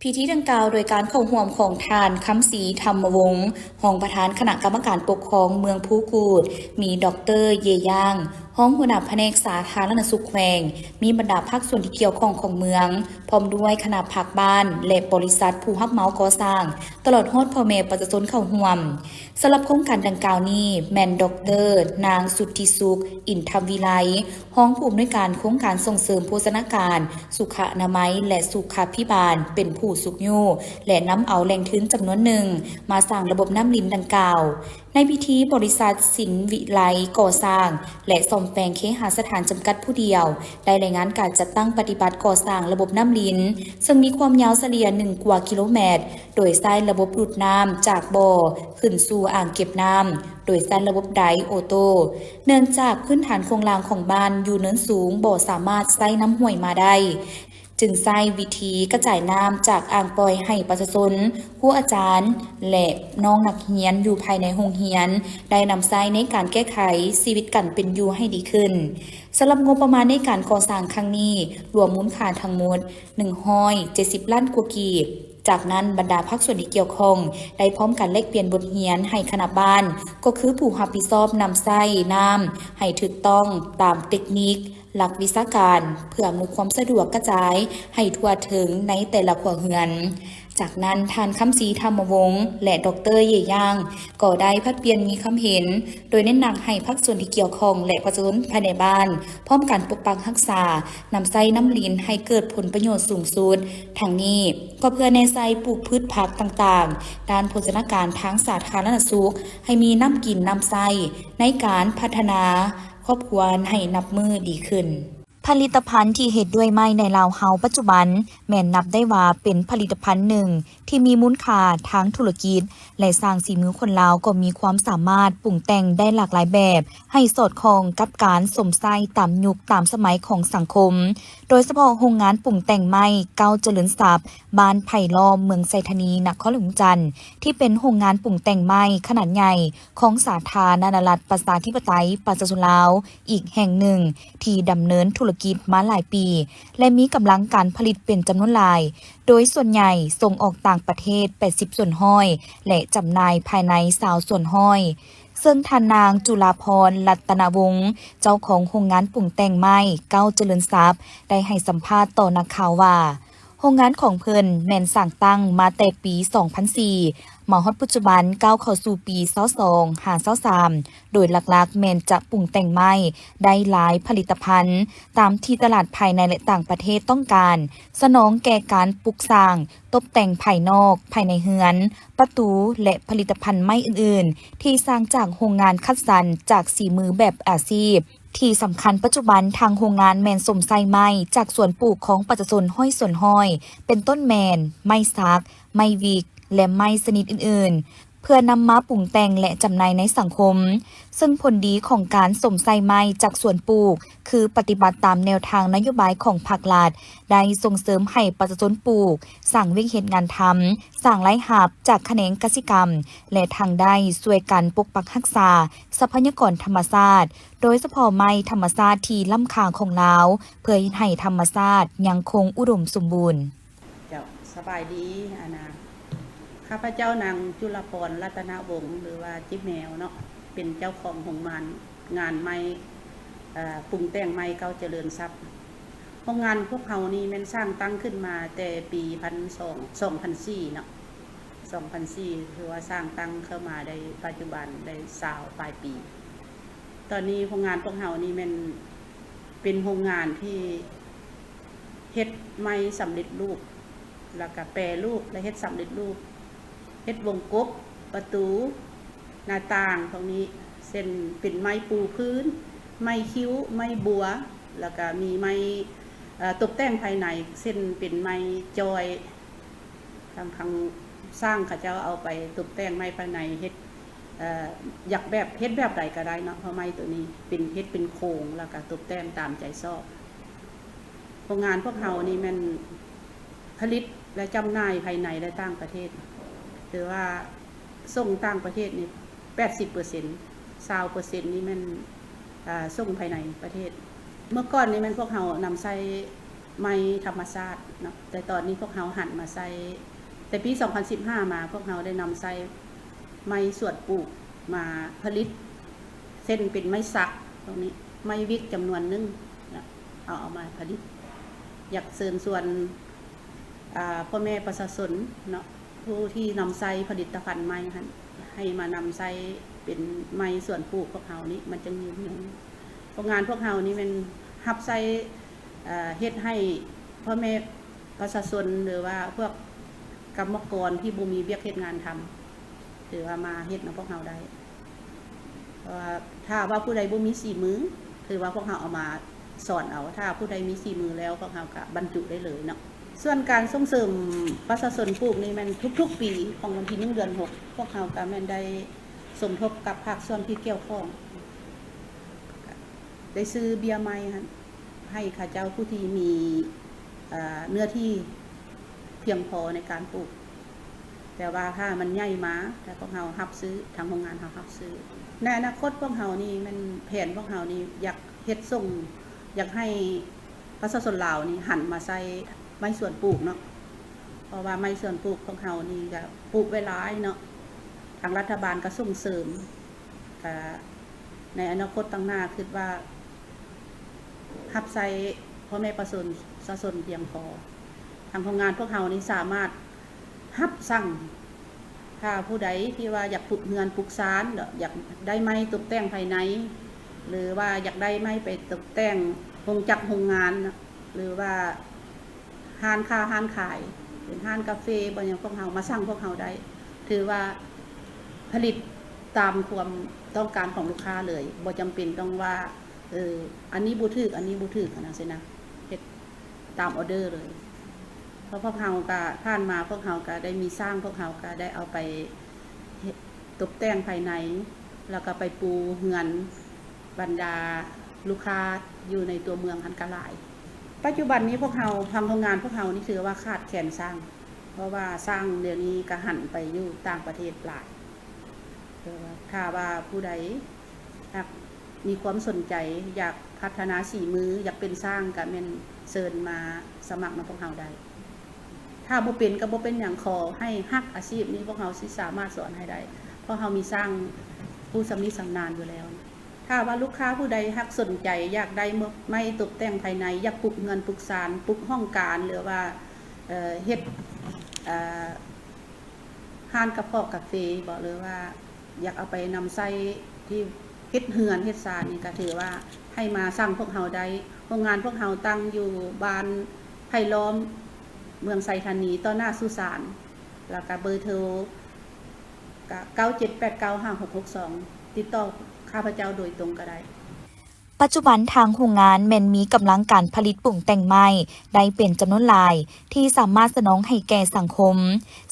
ພິທີດັ່ງກ່າວໂດຍການເຂົ້າຮ່ວມຂອງທ່ານ ຄຳສີ ທຳມະວົງ, ຮອງປະທານຄະນະກຳມະການປົກຄອງເມືອງພູກູດ, ມີ ດອກເຕີ ເຢ ຢ່າງ, ຮອງຫົວໜ້າພະແນກສາທາລະນະສຸກແຂວງ, ມີບັນດາພາກສ່ວນທີ່ກ່ຽວຂ້ອງຂອງເມືອງ, ພ້ອມດ້ວຍຄະນະພັກບ້ານ ແລະ ບໍລິສັດຜູ້ຮັບເໝົາກໍ່ສ້າງ, ຕະຫຼອດຮອດພໍ່ແມ່ປະຊາຊົນເຂົ້າຮ່ວມ. ສຳລັບໂຄງການດັ່ງກ່າວນີ້ ແມ່ນ ດອກເຕີ ນາງ ສຸດທິສຸກ ອິນທະວິໄລ, ຮອງຜູ້ອຳນວຍການໂຄງການສົ່ງເສີມໂພຊະນາການ, ສຸຂະອະນາໄມ ແລະ ສຸຂາພິບານ ເປັນຜູ້ຊຸກຍູ້ ແລະ ນຳເອົາແຫຼ່ງທຶນຈຳນວນໜຶ່ງມາສ້າງລະບົບນ້ຳລິນດັ່ງກ່າວ. ໃນພິທີ, ບໍລິສັດສິນວິໄລກໍ່ສ້າງ ແລະ ສ້ອມແປງເຄຫະສະຖານ ຈຳກັດຜູ້ດຽວ ໄດ້ລາຍງານການຈັດຕັ້ງປະຕິບັດກໍ່ສ້າງລະບົບນ້ຳລິນ, ເຊິ່ງມີຄວາມຍາວສະເລ່ຍໜຶ່ງກວ່າກິໂລແມັດ, ໂດຍໃຊ້ລະບົບດູດນ້ຳຈາກບໍ່ຂຶ້ນສູ່ອ່າງເກັບນ້ຳ ໂດຍໃຊ້ລະບົບໄດໂອໂຕ້. ເນື່ອງຈາກພື້ນຖານໂຄງລ່າງຂອງບ້ານຢູ່ເນີນສູງ ບໍ່ສາມາດໃຊ້ນ້ຳຫ້ວຍມາໄດ້, ຈຶ່ງໃຊ້ວິທີກະຈາຍນ້ຳຈາກອ່າງປ່ອຍໃຫ້ປະຊາຊົນ, ຄູອາຈານ ແລະ ນ້ອງນັກຮຽນຢູ່ພາຍໃນໂຮງຮຽນ ໄດ້ນຳໃຊ້ໃນການແກ້ໄຂຊີວິດການເປັນຢູ່ໃຫ້ດີຂຶ້ນ. ສຳລັບງົບປະມານໃນການກໍ່ສ້າງຄັ້ງນີ້ ລວມມູນຄ່າທັງໝົດ ໜຶ່ງຮ້ອຍເຈັດສິບລ້ານກວ່າກີບ. ຈາກນັ້ນ, ບັນດາພາກສ່ວນທີ່ກ່ຽວຂ້ອງໄດ້ພ້ອມກັນແລກປ່ຽນບົດຮຽນໃຫ້ຄະນະບ້ານ, ກໍຄືຜູ້ຮັບຜິດຊອບນຳໃຊ້ນ້ຳໃຫ້ຖືກຕ້ອງຕາມເຕັກນິກ, ຫຼັກວິຊາການ, ເພື່ອອຳນວຍຄວາມສະດວກກະຈາຍໃຫ້ທົ່ວເຖິງໃນແຕ່ລະຄົວເຮືອນ. ຈາກນັ້ນ, ທ່ານ ຄຳສີ ທຳມະວົງ ແລະ ດອກເຕີ ເຢ ຢ່າງ ກໍໄດ້ຜັດປ່ຽນມີຄຳເຫັນ ໂດຍເນັ້ນໜັກໃຫ້ພາກສ່ວນທີ່ກ່ຽວຂ້ອງ ແລະ ປະຊາຊົນພາຍໃນບ້ານ ພ້ອມກັນປົກປັກຮັກສາ, ນຳໃຊ້ນ້ຳລິນໃຫ້ເກີດຜົນປະໂຫຍດສູງສຸດ. ທັງນີ້, ກໍເພື່ອແນໃສ່ປູກພືດຜັກຕ່າງໆ ດ້ານໂພຊະນາການທາງສາທາລະນະສຸກ ໃຫ້ມີນ້ຳກິນນ້ຳໃຊ້ ໃນການພັດທະນາຄອບຄົວໃຫ້ນັບມື້ດີຂຶ້ນ. ຜະລິດຕະພັນທີ່ເຮັດດ້ວຍໄມ້ໃນລາວເຮົາປັດຈຸບັນ ແມ່ນນັບໄດ້ວ່າເປັນຜະລິດຕະພັນໜຶ່ງທີ່ມີມູນຄ່າທາງທຸລະກິດ ແລະ ຊ່າງສີມືຄົນລາວກໍມີຄວາມສາມາດປຸງແຕ່ງໄດ້ຫຼາກຫຼາຍແບບ ໃຫ້ສອດຄ່ອງກັບການສົມໃສ່ຕາມຍຸກຕາມສະໄໝຂອງສັງຄົມ, ໂດຍສະເພາະໂຮງງານປຸງແຕ່ງໄມ້ເກົ້າຈະເລີນຊັບ ບ້ານໄຜ່ລ້ອມ ເມືອງໄຊທານີ ນະຄອນຫຼວງຈັນ ທີ່ເປັນໂຮງງານປຸງແຕ່ງໄມ້ຂະໜາດໃຫຍ່ຂອງສາທາລະນະລັດ ປະຊາທິປະໄຕ ປະຊາຊົນລາວ ອີກແຫ່ງໜຶ່ງທີ່ດຳເນີນທຸລະ ກິດມາຫຼາຍປີ ແລະ ມີກຳລັງການຜະລິດເປັນຈຳນວນຫຼາຍ, ໂດຍສ່ວນໃຫຍ່ສົ່ງອອກຕ່າງປະເທດ ແປດສິບສ່ວນຮ້ອຍ ແລະ ຈຳໜ່າຍພາຍໃນ ຊາວສ່ວນຮ້ອຍ. ເຊິ່ງທ່ານນາງ ຈຸລາພອນ ລັດຕະນະວົງ ເຈົ້າຂອງໂຮງງານປຸງແຕ່ງໄມ້ ເກົ້າຈະເລີນຊັບ ໄດ້ໃຫ້ສຳພາດຕໍ່ນັກຂ່າວວ່າ, ໂຮງງານຂອງເພິ່ນແມ່ນສ້າງຕັ້ງມາແຕ່ປີສອງພັນສີ່ ມາຮອດປັດຈຸບັນກ້າວເຂົ້າສູ່ປີຊາວສອງຫາຊາວສາມ ໂດຍຫຼັກໆແມ່ນຈະປຸງແຕ່ງໄມ້ໄດ້ຫຼາຍຜະລິດຕະພັນ ຕາມທີ່ຕະຫຼາດພາຍໃນ ແລະ ຕ່າງປະເທດຕ້ອງການ, ສະໜອງແກ່ການປຸກສ້າງ, ຕົບແຕ່ງພາຍນອກ, ພາຍໃນເຮືອນ, ປະຕູ ແລະ ຜະລິດຕະພັນໄມ້ອື່ນໆ ທີ່ສ້າງຈາກໂຮງງານຄັດສັນຈາກສີມືແບບອາຊີບ. ທີ່ສຳຄັນ, ປັດຈຸບັນທາງໂຮງງານແມ່ນຊົມໃຊ້ໄມ້ຈາກສວນປູກຂອງປະຊາຊົນຮ້ອຍສ່ວນຮ້ອຍ ເປັນຕົ້ນແມ່ນໄມ້ສັກ, ໄມ້ວິກ ແລະ ໄມ້ຊະນິດອື່ນໆ ເພື່ອນຳມາປຸງແຕ່ງ ແລະ ຈຳໜ່າຍໃນສັງຄົມ. ເຊິ່ງຜົນດີຂອງການຊົມໃຊ້ໄມ້ຈາກສວນປູກ ຄືປະຕິບັດຕາມແນວທາງນະໂຍບາຍຂອງພັກລັດ, ໄດ້ສົ່ງເສີມໃຫ້ປະຊາຊົນປູກ, ສ້າງວຽກເຮັດງານທຳ, ສ້າງລາຍຮັບຈາກຂະແໜງກະສິກຳ ແລະ ທັງໄດ້ຊ່ວຍກັນປົກປັກຮັກສາຊັບພະຍາກອນທຳມະຊາດ, ໂດຍສະເພາະໄມ້ທຳມະຊາດທີ່ລ້ຳຄ່າຂອງລາວ, ເພື່ອເຮັດໃຫ້ທຳມະຊາດຍັງຄົງອຸດົມສົມບູນ. ເຈົ້າ, ສະບາຍດີ, ອັນນ່າ ຂ້າພະເຈົ້ານາງ ຈຸລາພອນ ລັດຕະນະວົງ ຫຼືວ່າຈິແມວເນາະ, ເປັນເຈົ້າຂອງໂຮງງານ ງານໄມ້ ເອີ່ ປຸງແຕ່ງໄມ້ເກົ້າຈະເລີນຊັບ. ໂຮງງານພວກເຮົານີ້ແມ່ນສ້າງຕັ້ງຂຶ້ນມາແຕ່ປີພັນສອງ ສອງພັນສີ່ເນາະ, ສອງພັນສີ່ ຖືວ່າສ້າງຕັ້ງເຂົ້າມາໄດ້ປັດຈຸບັນໄດ້ຊາວປາຍປີ. ຕອນນີ້ໂຮງງານພວກເຮົານີ້ແມ່ນເປັນໂຮງງານທີ່ເຮັດໄມ້ສຳເລັດຮູບ ແລ້ວກະແປຮູບ ແລະ ເຮັດສຳເລັດຮູບ, ເຮັດວົງກົບ, ປະຕູ, ໜ້າຕ່າງພວກນີ້, ເຊັ່ນເປັນໄມ້ປູພື້ນ, ໄມ້ຄິ້ວ, ໄມ້ບົວ, ແລ້ວກະມີໄມ້ ເອີ່ ຕົບແຕ່ງພາຍໃນ, ເຊັ່ນເປັນໄມ້ຈອຍ, ທາງ ທາງຊ່າງເຂົາເຈົ້າເອົາໄປຕົບແຕ່ງໄມ້ພາຍໃນ, ເຮັດ ເອີ່ ຢາກແບບ ເຮັດແບບໃດກໍໄດ້ເນາະ, ເພາະໄມ້ໂຕນີ້ເປັນ ເຮັດເປັນໂຄງ ແລ້ວກໍຕົບແຕ່ງຕາມໃຈຊອບ. ໂຮງງານພວກເຮົານີ້ແມ່ນຜະລິດ ແລະ ຈຳໜ່າຍພາຍໃນ ແລະ ຕ່າງປະເທດ, ຖືວ່າສົ່ງຕ່າງປະເທດນີ້ແປດສິບເປີເຊັນ, ຊາວເປີເຊັນນີ້ແມ່ນ ອ່າ ສົ່ງພາຍໃນປະເທດ. ເມື່ອກ່ອນນີ້ແມ່ນພວກເຮົານຳໃຊ້ໄມ້ທຳມະຊາດເນາະ, ແຕ່ຕອນນີ້ພວກເຮົາຫັນມາໃຊ້, ແຕ່ປີສອງພັນສິບຫ້າມາ ພວກເຮົາໄດ້ນຳໃຊ້ໄມ້ສວນປູກມາຜະລິດ, ເຊັ່ນເປັນໄມ້ສັກພວກນີ້, ໄມ້ວິກຈຳນວນໜຶ່ງເນາະ, ເອົາ ເອົາມາຜະລິດ. ຢາກເຊີນຊວນ ອ່າ ພໍ່ແມ່ປະຊາຊົນເນາະ, ຜູ້ທີ່ນຳໃຊ້ຜະລິດຕະພັນໄມ້ຫັ້ນ ໃຫ້ມານຳໃຊ້ເປັນໄມ້ສວນປູກພວກເຮົານີ້ ມັນຈຶ່ງຍືນຍົງ. ໂຮງງານພວກເຮົານີ້ແມ່ນຮັບໃຊ້ ເຮັດໃຫ້ພໍ່ແມ່ປະຊາຊົນ ຫຼືວ່າພວກກຳມະກອນທີ່ບໍ່ມີວຽກເຮັດງານທຳ ຖືວ່າມາເຮັດນຳພວກເຮົາໄດ້. ເພາະວ່າຖ້າວ່າຜູ້ໃດບໍ່ມີສີມື ຄືວ່າພວກເຮົາເອົາມາສອນເອົາ, ຖ້າຜູ້ໃດມີສີມືແລ້ວ ພວກເຮົາກະບັນຈຸໄດ້ເລີຍເນາະ. ສ່ວນການສົ່ງເສີມປະຊາຊົນປູກນີ້ແມ່ນທຸກໆປີຂອງວັນທີໜຶ່ງເດືອນຫົກ ພວກເຮົາກະແມ່ນໄດ້ສົມທົບກັບພາກສ່ວນທີ່ກ່ຽວຂ້ອງ, ໄດ້ຊື້ເບ້ຍໄມ້ຫັ້ນໃຫ້ເຂົາເຈົ້າຜູ້ທີ່ມີ ເອ່ອ ເນື້ອທີ່ພຽງພໍໃນການປູກ. ແຕ່ວ່າຖ້າມັນໃຫຍ່ມາ ແຕ່ພວກເຮົາຮັບຊື້, ທາງໂຮງງານເຮົາຮັບຊື້. ໃນອະນາຄົດພວກເຮົານີ້ແມ່ນ ແຜນພວກເຮົານີ້ຢາກເຮັດສົ່ງ, ຢາກໃຫ້ປະຊາຊົນລາວນີ້ຫັນມາໃຊ້ໄມ້ສວນປູກເນາະ, ເພາະວ່າໄມ້ສວນປູກພວກເຮົານີ້ກະປູກໄວ້ຫຼາຍເນາະ, ທາງລັດຖະບານກະສົ່ງເສີມ, ກະໃນອະນາຄົດຂ້າງໜ້າ ຄິດວ່າຮັບໃຊ້ພໍ່ແມ່ປະຊາຊົນ ປະຊາຊົນພຽງພໍ. ທາງໂຮງງານພວກເຮົານີ້ສາມາດ ຮັບສັ່ງ ຖ້າຜູ້ໃດທີ່ວ່າຢາກປຸກເຮືອນປຸກຊານ ຢາກໄດ້ໄມ້ຕົບແຕ່ງພາຍໃນ ຫຼືວ່າຢາກໄດ້ໄມ້ໄປຕົບແຕ່ງໂຮງຈັກໂຮງງານ ຫຼືວ່າຮ້ານຄ້າຮ້ານຂາຍ ເປັນຮ້ານກາເຟ ບໍ່ຫຍັງ ພວກເຮົາມາສັ່ງພວກເຮົາໄດ້ ຖືວ່າຜະລິດຕາມຄວາມຕ້ອງການຂອງລູກຄ້າເລີຍ ບໍ່ຈຳເປັນຕ້ອງວ່າ ເອີ ອັນນີ້ບໍ່ຖືກ ອັນນີ້ບໍ່ຖືກ ຫັ້ນນະ ຊີ້ນະ ເຮັດຕາມອໍເດີເລີຍ. ເພາະພວກເຮົາກະ ຜ່ານມາພວກເຮົາກະໄດ້ມີຊ່າງ ພວກເຮົາກະໄດ້ເອົາໄປເຮັດ ຕົບແຕ່ງພາຍໃນ ແລ້ວກະໄປປູເຮືອນບັນດາລູກຄ້າຢູ່ໃນຕົວເມືອງຫັ້ນກະຫຼາຍ. ປັດຈຸບັນນີ້ພວກເຮົາ ທາງໂຮງງານພວກເຮົານີ້ຖືວ່າຂາດແຄນຊ່າງ ເພາະວ່າຊ່າງດຽວນີ້ກະຫັນໄປຢູ່ຕ່າງປະເທດຫຼາຍ. ແຕ່ວ່າຖ້າວ່າຜູ້ໃດ ຮັກ ມີຄວາມສົນໃຈຢາກພັດທະນາສີມື ຢາກເປັນຊ່າງ ກະແມ່ນເຊີນມາສະໝັກນຳພວກເຮົາໄດ້. ຖ້າບໍ່ເປັນກະບໍ່ເປັນຫຍັງ, ຂໍໃຫ້ຮັກອາຊີບນີ້ ພວກເຮົາຊິສາມາດສອນໃຫ້ໄດ້ ເພາະເຮົາມີຊ່າງຜູ້ຊຳນິຊຳນານຢູ່ແລ້ວ. ຖ້າວ່າລູກຄ້າຜູ້ໃດຫາກສົນໃຈຢາກໄດ້ໄມ້ຕົບແຕ່ງພາຍໃນ, ຢາກປຸກເຮືອນ, ປຸກຊານ, ປຸກຫ້ອງການ ຫຼືວ່າ ເອີ ເຮັດ ເອີ ຮ້ານກະເພາະກາເຟບໍ ຫຼືວ່າຢາກເອົາໄປນຳໃຊ້ທີ່ເຮັດເຮືອນເຮັດຊານນີ້ ກະຖືວ່າໃຫ້ມາສັ່ງພວກເຮົາໄດ້. ໂຮງງານພວກເຮົາຕັ້ງຢູ່ບ້ານໄຜ່ລ້ອມ ເມືອງໄຊທານີ ຕໍ່ໜ້າສຸສານ ແລ້ວກະເບີໂທກະ ເກົ້າເຈັດແປດເກົ້າຫ້າຫົກຫົກສອງ ຕິດຕໍ່ຂ້າພະເຈົ້າໂດຍຕົງກະໄດ້. ປັດຈຸບັນທາງໂຮງງານແມ່ນມີກຳລັງການຜະລິດປຸງແຕ່ງໄມ້ໄດ້ເປັນຈຳນວນຫຼາຍ ທີ່ສາມາດສະໜອງໃຫ້ແກ່ສັງຄົມ.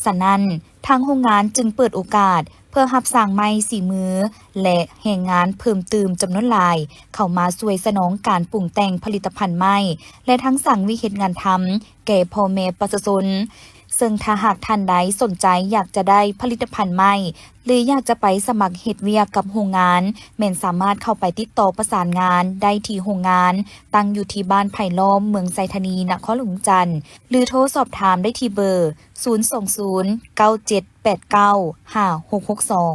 ສະນັ້ນ, ທາງໂຮງງານຈຶ່ງເປີດໂອກາດເພື່ອຮັບຊ່າງໄມ້ສີມື ແລະ ແຮງງານເພີ່ມຕື່ມຈຳນວນຫຼາຍ ເຂົ້າມາຊ່ວຍສະໜອງການປຸງແຕ່ງຜະລິດຕະພັນໄມ້ ແລະ ທັງສ້າງວິເຮັດງານທຳ ແກ່ພໍ່ແມ່ປະຊາຊົນ. ເຊິ່ງຖ້າຫາກທ່ານໃດສົນໃຈຢາກຈະໄດ້ຜະລິດຕະພັນໄມ້ ຫຼື ຢາກຈະໄປສະໝັກເຮັດວຽກກັບໂຮງງານ, ແມ່ນສາມາດເຂົ້າໄປຕິດຕໍ່ປະສານງານໄດ້ທີ່ໂຮງງານ, ຕັ້ງຢູ່ທີ່ບ້ານໄຜ່ລ້ອມ, ເມືອງໄຊທານີ, ນະຄອນຫຼວງວຽງຈັນ ຫຼື ໂທສອບຖາມໄດ້ທີ່ເບີ ສູນສອງສູນ ເກົ້າເຈັດແປດເກົ້າ ຫ້າຫົກຫົກສອງ.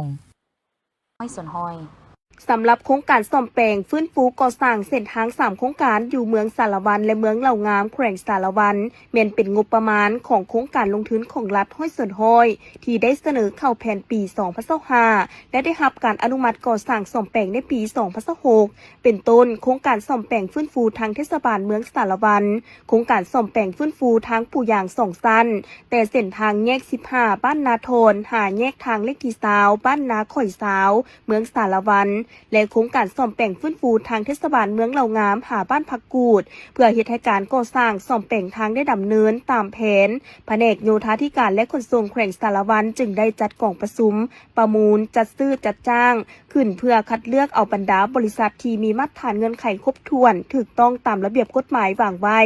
ສຳລັບໂຄງການສ້ອມແປງຟື້ນຟູກໍ່ສ້າງເສັ້ນທາງສາມໂຄງການຢູ່ເມືອງສາລະວັນ ແລະ ເມືອງເຫຼົ່າງາມ ແຂວງສາລະວັນ ແມ່ນເປັນງົບປະມານຂອງໂຄງການລົງທຶນຂອງລັດຮ້ອຍສ່ວນຮ້ອຍ ທີ່ໄດ້ສະເໜີເຂົ້າແຜນປີສອງພັນຊາວຫ້າ ແລະ ໄດ້ຮັບການອະນຸມັດກໍ່ສ້າງສ້ອມແປງໃນປີສອງພັນຊາວຫົກ ເປັນຕົ້ນ ໂຄງການສ້ອມແປງຟື້ນຟູທາງເທດສະບານເມືອງສາລະວັນ, ໂຄງການສ້ອມແປງຟື້ນຟູທາງປູຢາງສອງຊັ້ນ ແຕ່ເສັ້ນທາງແຍກສິບຫ້າ ບ້ານນາທອນ ຫາແຍກທາງເລກທີຊາວ ບ້ານນາຂ້ອຍຊາວ ເມືອງສາລະວັນ ແລະ ໂຄງການສ້ອມແປງຟື້ນຟູທາງເທດສະບານເມືອງເຫຼົ່າງາມ ຫາບ້ານຜັກກູດ ເພື່ອເຮັດໃຫ້ການກໍ່ສ້າງສ້ອມແປງທາງໄດ້ດຳເນີນຕາມແຜນ. ພະແນກໂຍທາທິການ ແລະ ຂົນສົ່ງແຂວງສາລະວັນ ຈຶ່ງໄດ້ຈັດກອງປະຊຸມປະມູນ, ຈັດຊື້, ຈັດຈ້າງ ຂຶ້ນເພື່ອຄັດເລືອກເອົາບັນດາບໍລິສັດທີ່ມີມາດຖານເງື່ອນໄຂຄົບຖ້ວນ, ຖືກຕ້ອງຕາມລະບຽບກົດໝາຍວາງໄວ້,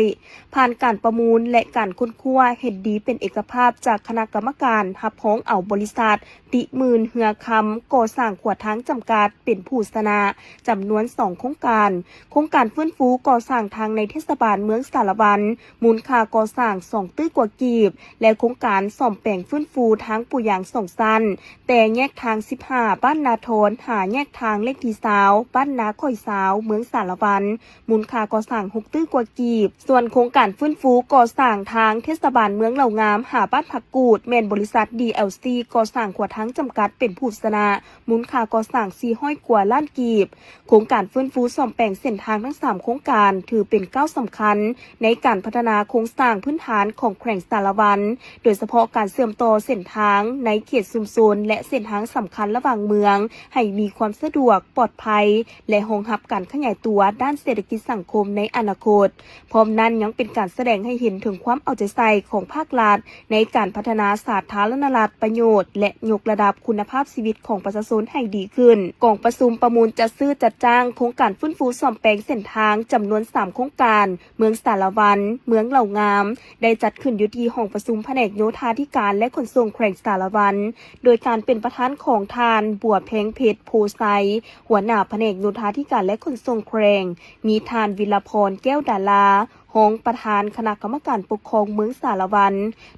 ຜ່ານການປະມູນ ແລະ ການຄົ້ນຄວ້າເຫັນດີເປັນເອກະພາບຈາກຄະນະກຳມະການຮັບຮອງເອົາບໍລິສັດ ຕິໝື່ນເຮືອຄຳ ກໍ່ສ້າງຂົວທາງຈຳກັດ ເປັນຜູ້ຊະນະ ຈຳນວນສອງໂຄງການ, ໂຄງການຟື້ນຟູກໍ່ສ້າງທາງໃນເທດສະບານເມືອງສາລະວັນ ມູນຄ່າກໍ່ສ້າງສອງຕື້ກວ່າກີບ ແລະ ໂຄງການສ້ອມແປງຟື້ນຟູທາງປູຢາງສອງຊັ້ນ ແຕ່ແຍກທາງສິບຫ້າ ບ້ານນາທອນ ຫາແຍກທາງເລກທີຊາວ ບ້ານນາຂ້ອຍຊາວ ເມືອງສາລະວັນ ມູນຄ່າກໍ່ສ້າງຫົກຕື້ກວ່າກີບ. ສ່ວນໂຄງການຟື້ນຟູກໍ່ສ້າງທາງເທດສະບານເມືອງເຫຼົ່າງາມ ຫາບ້ານຜັກກູດ ແມ່ນບໍລິສັດ ດີແອລຊີ ກໍ່ສ້າງຂົວທາງຈຳກັດ ເປັນຜູ້ຊະນະ ມູນຄ່າກໍ່ສ້າງສີ່ຮ້ອຍກວ່າລ້ານກີບ. ໂຄງການຟື້ນຟູສ້ອມແປງເສັ້ນທາງທັງສາມໂຄງການ ຖືເປັນກ້າວສຳຄັນໃນການພັດທະນາໂຄງສ້າງພື້ນຖານຂອງແຂວງສາລະວັນ, ໂດຍສະເພາະການເຊື່ອມຕໍ່ເສັ້ນທາງໃນເຂດຊຸມຊົນ ແລະ ເສັ້ນທາງສຳຄັນລະຫວ່າງເມືອງ ໃຫ້ມີຄວາມສະດວກ, ປອດໄພ ແລະ ຮອງຮັບການຂະຫຍາຍຕົວດ້ານເສດຖະກິດສັງຄົມໃນອະນາຄົດ. ພ້ອມນັ້ນຍັງເປັນການສະແດງໃຫ້ເຫັນເຖິງຄວາມເອົາໃຈໃສ່ຂອງພາກລັດ ໃນການພັດທະນາສາທາລະນະລັດປະໂຫຍດ ແລະ ຍົກລະດັບຄຸນນະພາບຊີວິດຂອງປະຊາຊົນໃຫ້ດີຂຶ້ນ. ກອງປະຊຸມປະມູນຈັດຊື້ຈັດຈ້າງໂຄງການຟື້ນຟູສ້ອມແປງເສັ້ນທາງຈຳນວນສາມໂຄງການ ເມືອງສາລະວັນ, ເມືອງເຫຼົ່າງາມ ໄດ້ຈັດຂຶ້ນຢູ່ທີ່ຫ້ອງປະຊຸມພະແນກໂຍທາທິການ ແລະ ຂົນສົ່ງແຂວງສາລະວັນ, ໂດຍການເປັນປະທານຂອງທ່ານ ບົວແພງເພັດ ໂພໄຊ ຫົວໜ້າພະແນກໂຍທາທິການ ແລະ ຂົນສົ່ງແຂວງ, ມີທ່ານ ວິລະພອນ ແກ້ວດາລາ ຮອງປະທານຄະນະກຳມະການປົກຄອງເມືອງສາລະວັນ,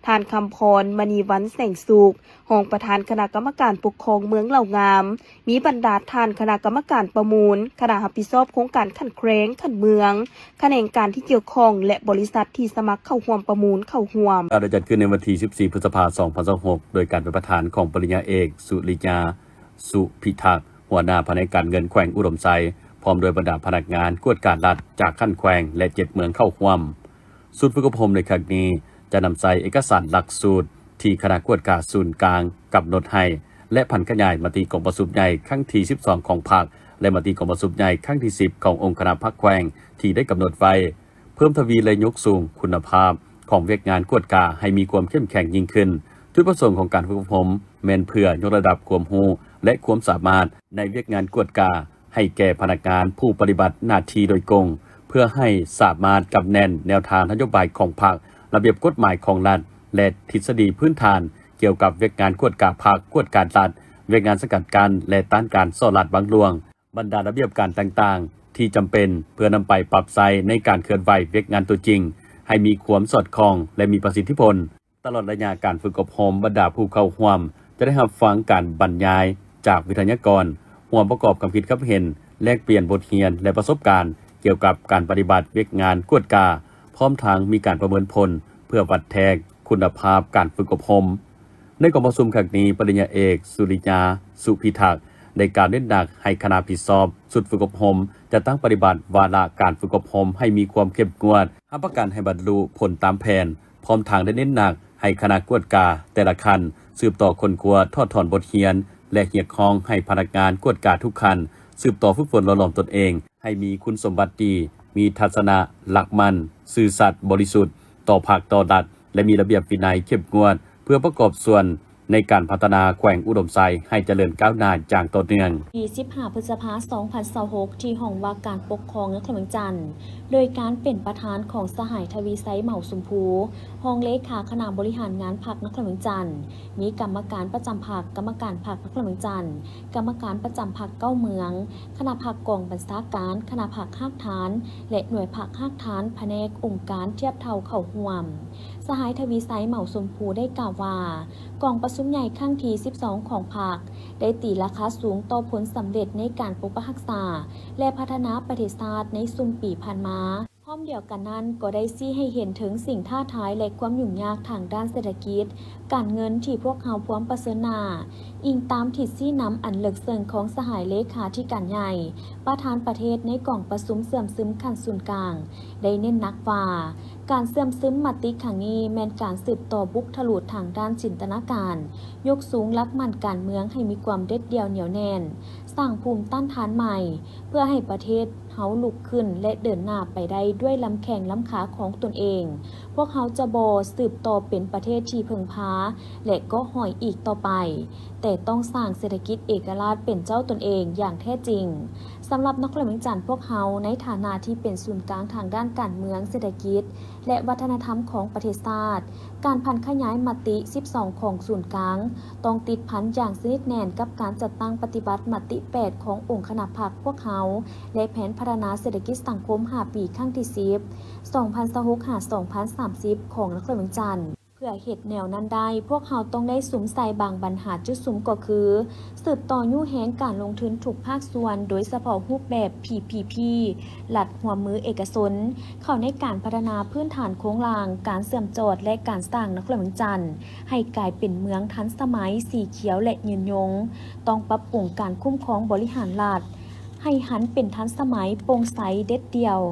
ທ່ານ ຄຳພອນ ມະນີວັນ ແສງສຸກ ຮອງປະທານຄະນະກຳມະການປົກຄອງເມືອງເຫຼົ່າງາມ, ມີບັນດາທ່ານຄະນະກຳມະການປະມູນ, ຄະນະຮັບຜິດຊອບໂຄງການຂັ້ນແຂວງ, ຂັ້ນເມືອງ, ຂະແໜງການທີ່ກ່ຽວຂ້ອງ ແລະ ບໍລິສັດທີ່ສະໝັກເຂົ້າຮ່ວມປະມູນເຂົ້າຮ່ວມ. ໄດ້ຈັດຂຶ້ນໃນວັນທີສິບສີ່ ພຶດສະພາ ສອງພັນຊາວຫົກ ໂດຍການເປັນປະທານຂອງປະລິນຍາເອກ ສຸລິຍາ ສຸພິທັກ ຫົວໜ້າພະແນກການເງິນແຂວງອຸດົມໄຊ ພ້ອມດ້ວຍບັນດາພະນັກງານກວດກາລັດຈາກຂັ້ນແຂວງ ແລະ ເຈັດເມືອງເຂົ້າຮ່ວມ. ຊຸດຝຶກອົບຮົມໃນຄັ້ງນີ້ຈະນຳໃຊ້ເອກະສານຫຼັກສູດທີ່ຄະນະກວດກາສູນກາງກຳນົດໃຫ້ ແລະ ຜັນຂະຫຍາຍມະຕິກອງປະຊຸມໃຫຍ່ຄັ້ງທີສິບສອງຂອງພັກ ແລະ ມະຕິກອງປະຊຸມໃຫຍ່ຄັ້ງທີສິບຂອງອົງຄະນະພັກແຂວງທີ່ໄດ້ກຳນົດໄວ້, ເພີ່ມທະວີ ແລະ ຍົກສູງຄຸນນະພາບຂອງວຽກງານກວດກາໃຫ້ມີຄວາມເຂັ້ມແຂງຍິ່ງຂຶ້ນ. ຈຸດປະສົງຂອງການຝຶກອົບຮົມແມ່ນເພື່ອຍົກລະດັບຄວາມຮູ້ ແລະ ຄວາມສາມາດໃນວຽກງານກວດກາ ໃຫ້ແກ່ພະນັກງານຜູ້ປະຕິບັດໜ້າທີ່ໂດຍກົງ ເພື່ອໃຫ້ສາມາດກຳແໜ້ນແນວທາງນະໂຍບາຍຂອງພັກ, ລະບຽບກົດໝາຍຂອງລັດ ແລະ ທິດສະດີພື້ນຖານກ່ຽວກັບວຽກງານກວດກາພັກ, ກວດກາລັດ, ວຽກງານສະກັດກັ້ນ ແລະ ຕ້ານການສໍ້ລາດບັງຫຼວງ. ບັນດາລະບຽບການຕ່າງໆ ທີ່ຈຳເປັນເພື່ອນຳໄປປັບໃຊ້ໃນການເຄື່ອນໄຫວວຽກງານຕົວຈິງ ໃຫ້ມີຄວາມສອດຄ່ອງ ແລະ ມີປະສິດທິຜົນ. ຕະຫຼອດໄລຍະການຝຶກອົບຮົມ, ບັນດາຜູ້ເຂົ້າຮ່ວມຈະໄດ້ຮັບຟັງການບັນຍາຍຈາກວິທະຍາກອນ, ຮ່ວມປະກອບຄຳຄິດຄຳເຫັນ, ແລກປ່ຽນບົດຮຽນ ແລະ ປະສົບການກ່ຽວກັບການປະຕິບັດວຽກງານກວດກາ, ພ້ອມທັງມີການປະເມີນຜົນເພື່ອວັດແທກຄຸນນະພາບການຝຶກອົບຮົມ. ໃນກອງປະຊຸມຄັ້ງນີ້, ປະລິນຍາເອກ ສຸລິຍາ ສຸພິທັກ ໄດ້ກ່າວເນັ້ນໜັກໃຫ້ຄະນະຜິດຊອບຊຸດຝຶກອົບຮົມ ຈັດຕັ້ງປະຕິບັດວາລະການຝຶກອົບຮົມໃຫ້ມີຄວາມເຂັ້ມງວດ, ຮັບປະກັນໃຫ້ບັນລຸຜົນຕາມແຜນ, ພ້ອມທັງໄດ້ເນັ້ນໜັກໃຫ້ຄະນະກວດກາແຕ່ລະຂັ້ນ ສືບຕໍ່ຄົ້ນຄວ້າ, ຖອດຖອນບົດຮຽນ ແລະ ຮຽກຮ້ອງໃຫ້ພະນັກງານກວດກາທຸກຂັ້ນ ສືບຕໍ່ຝຶກຝົນຫຼໍ່ຫຼອມຕົນເອງ ໃຫ້ມີຄຸນສົມບັດດີ, ມີທັດສະນະຫຼັກໝັ້ນ, ຊື່ສັດ, ບໍລິສຸດຕໍ່ພັກຕໍ່ລັດ ແລະ ມີລະບຽບວິໄນເຂັ້ມງວດ ເພື່ອປະກອບສ່ວນໃນການພັດທະນາແຂວງອຸດົມໄຊໃຫ້ຈະເລີນກ້າວໜ້າຢ່າງຕໍ່ເນື່ອງ. ວັນທີສິບຫ້າ ພຶດສະພາ ສອງພັນຊາວຫົກ ທີ່ຫ້ອງວ່າການປົກຄອງນະຄອນຫຼວງວຽງຈັນ ໂດຍການເປັນປະທານຂອງສະຫາຍ ທະວີໄຊ ເໝົາຊົມພູ ຮອງເລຂາຄະນະບໍລິຫານງານພັກນະຄອນຫຼວງວຽງຈັນ, ມີກຳມະການປະຈຳພັກ, ກຳມະການພັກນະຄອນຫຼວງວຽງຈັນ, ກຳມະການປະຈຳພັກເກົ້າເມືອງ, ຄະນະພັກກອງບັນຊາການ, ຄະນະພັກຮາກຖານ ແລະ ໜ່ວຍພັກຮາກຖານພະແນກອົງການທຽບເທົ່າເຂົ້າຮ່ວມ. ສະຫາຍ ທະວີໄຊ ເໝົາຊົມພູ ໄດ້ກ່າວວ່າ ກອງປະຊຸມໃຫຍ່ຄັ້ງທີສິບສອງຂອງພັກ ໄດ້ຕີລາຄາສູງຕໍ່ຜົນສຳເລັດໃນການປົກປັກຮັກສາ ແລະ ພັດທະນາປະເທດຊາດໃນຊຸມປີຜ່ານມາ. ພ້ອມດຽວກັນນັ້ນ ກໍໄດ້ຊີ້ໃຫ້ເຫັນເຖິງສິ່ງທ້າທາຍ ແລະ ຄວາມຫຍຸ້ງຍາກທາງດ້ານເສດຖະກິດ, ການເງິນທີ່ພວກເຮົາພວມປະເຊີນໜ້າ. ອີງຕາມທິດຊີ້ນຳອັນເລິກເຊິ່ງຂອງສະຫາຍເລຂາທິການໃຫຍ່, ປະທານປະເທດໃນກອງປະຊຸມເຊື່ອມຊຶມຂັ້ນສູນກາງ ໄດ້ເນັ້ນໜັກວ່າ ການເຊື່ອມຊຶມມະຕິຄັ້ງນີ້ແມ່ນການສືບຕໍ່ບຸກທະລຸທາງດ້ານຈິນຕະນາການ, ຍົກສູງຫຼັກໝັ້ນການເມືອງໃຫ້ມີຄວາມເດັດດ່ຽວໜຽວແໜ້ນ, ສ້າງພູມຕ້ານທານໃໝ່ ເພື່ອໃຫ້ປະເທດເຮົາລຸກຂຶ້ນ ແລະ ເດີນໜ້າໄປໄດ້ດ້ວຍລຳແຂ້ງລຳຂາຂອງຕົນເອງ. ພວກເຮົາຈະບໍ່ສືບຕໍ່ເປັນປະເທດທີ່ເພິ່ງພາ ແລະ ເກາະຫອຍອີກຕໍ່ໄປ, ແຕ່ຕ້ອງສ້າງເສດຖະກິດເອກະລາດເປັນເຈົ້າຕົນເອງຢ່າງແທ້ຈິງ. ສຳລັບນະຄອນຫຼວງວຽງຈັນພວກເຮົາ ໃນຖານະທີ່ເປັນສູນກາງທາງດ້ານການເມືອງ, ເສດຖະກິດ ແລະ ວັດທະນະທຳຂອງປະເທດຊາດ, ການຜັນຂະຫຍາຍມະຕິສິບສອງຂອງສູນກາງ ຕ້ອງຕິດພັນຢ່າງສະໜິດແໜ້ນກັບການຈັດຕັ້ງປະຕິບັດມະຕິແປດຂອງອົງຄະນະພັກພວກເຮົາ ແລະ ແຜນພັດທະນາເສດຖະກິດສັງຄົມຫ້າປີ ຄັ້ງທີສິບ ສອງພັນຊາວຫົກ ຫາ ສອງພັນສາມສິບ ຂອງນະຄອນຫຼວງວຽງຈັນ. ເພື່ອເຮັດແນວນັ້ນໄດ້, ພວກເຮົາຕ້ອງໄດ້ສຸມໃສ່ບາງບັນຫາຈຸດສຸມ ກໍຄື ສືບຕໍ່ຍູ້ແຮງການລົງທຶນທຸກພາກສ່ວນ, ໂດຍສະເພາະຮູບແບບ ພີພີພີ ລັດຮ່ວມມືເອກະຊົນ ເຂົ້າໃນການພັດທະນາພື້ນຖານໂຄງລ່າງ, ການເຊື່ອມຈອດ ແລະ ການສ້າງນະຄອນຫຼວງວຽງຈັນໃຫ້ກາຍເປັນເມືອງທັນສະໄໝ, ສີຂຽວ ແລະ ຍືນຍົງ. ຕ້ອງປັບປຸງການຄຸ້ມຄອງບໍລິຫານລັດ ໃຫ້ຫັນເປັນທັນສະໄໝ, ໂປ່ງໃສ, ເດັດດ່ຽວ,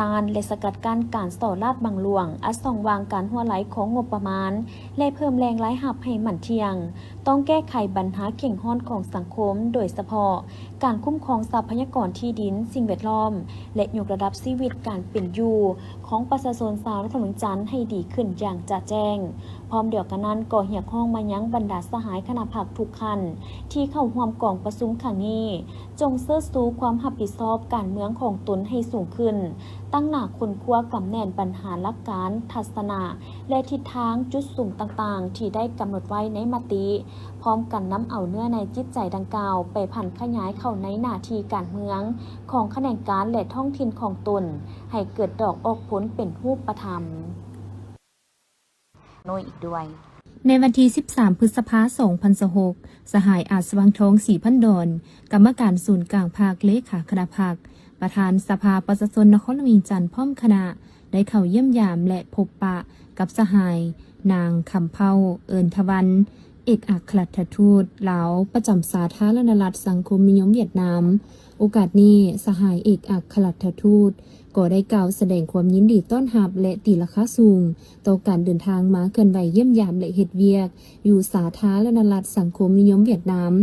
ຕ້ານ ແລະ ສະກັດກັ້ນການສໍ້ລາດບັງຫຼວງ, ອັດຊ່ອງວ່າງການຮົ່ວໄຫຼຂອງງົບປະມານ ແລະ ເພີ່ມແຫຼ່ງລາຍຮັບໃຫ້ໝັ້ນທ່ຽງ. ຕ້ອງແກ້ໄຂບັນຫາເຄັ່ງຮ້ອນຂອງສັງຄົມ, ໂດຍສະເພາະການຄຸ້ມຄອງຊັບພະຍາກອນທີ່ດິນ, ສິ່ງແວດລ້ອມ ແລະ ຍົກລະດັບຊີວິດການເປັນຢູ່ຂອງປະຊາຊົນຊາວນະຄອນຫຼວງວຽງຈັນໃຫ້ດີຂຶ້ນຢ່າງຈະແຈ້ງ. ພ້ອມດຽວກັນນັ້ນ ກໍຮຽກຮ້ອງມາຍັງບັນດາສະຫາຍຄະນະພັກທຸກຂັ້ນທີ່ເຂົ້າຮ່ວມກອງປະຊຸມຄັ້ງນີ້ ຈົ່ງເຊີດຊູຄວາມຮັບຜິດຊອບການເມືອງຂອງຕົນໃຫ້ສູງຂຶ້ນ, ຕັ້ງໜ້າຄົ້ນຄວ້າກຳແໜ້ນບັນຫາຫຼັກການ, ທັດສະນະ ແລະ ທິດທາງຈຸດສຸມຕ່າງໆ ທີ່ໄດ້ກຳນົດໄວ້ໃນມະຕິ, ພ້ອມກັນນຳເອົາເນື້ອໃນຈິດໃຈດັ່ງກ່າວໄປຜັນຂະຫຍາຍເຂົ້າໃນໜ້າທີ່ການເມືອງຂອງຂະແໜງການ ແລະ ທ້ອງຖິ່ນຂອງຕົນ ໃຫ້ເກີດດອກອອກຜົນເປັນຮູບປະທຳ. ໂນຍອີກດ້ວຍ. ໃນວັນທີສິບສາມ ພຶດສະພາ ສອງພັນຊາວຫົກ, ສະຫາຍ ອາດສະຫວ່າງທອງ ສີພັນດອນ ກຳມະການສູນກາງພັກ, ເລຂາຄະນະພັກ, ປະທານສະພາປະຊາຊົນນະຄອນຫຼວງວຽງຈັນ ພ້ອມຄະນະ ໄດ້ເຂົ້າຢ້ຽມຢາມ ແລະ ພົບປະກັບສະຫາຍ ນາງ ຄຳເພົ້າ ເອີນທະວັນ ເອກອັກຄະລັດຖະທູດລາວປະຈຳສາທາລະນະລັດສັງຄົມນິຍົມຫວຽດນາມ. ໂອກາດນີ້, ສະຫາຍເອກອັກຄະລັດຖະທູດ ກໍໄດ້ກ່າວສະແດງຄວາມຍິນດີຕ້ອນຮັບ ແລະ ຕີລາຄາສູງຕໍ່ການເດີນທາງມາເຄື່ອນໄຫວຢ້ຽມຢາມ ແລະ ເຮັດວຽກຢູ່ສາທາລະນະລັດສັງຄົມນິຍົມຫວຽດນາມ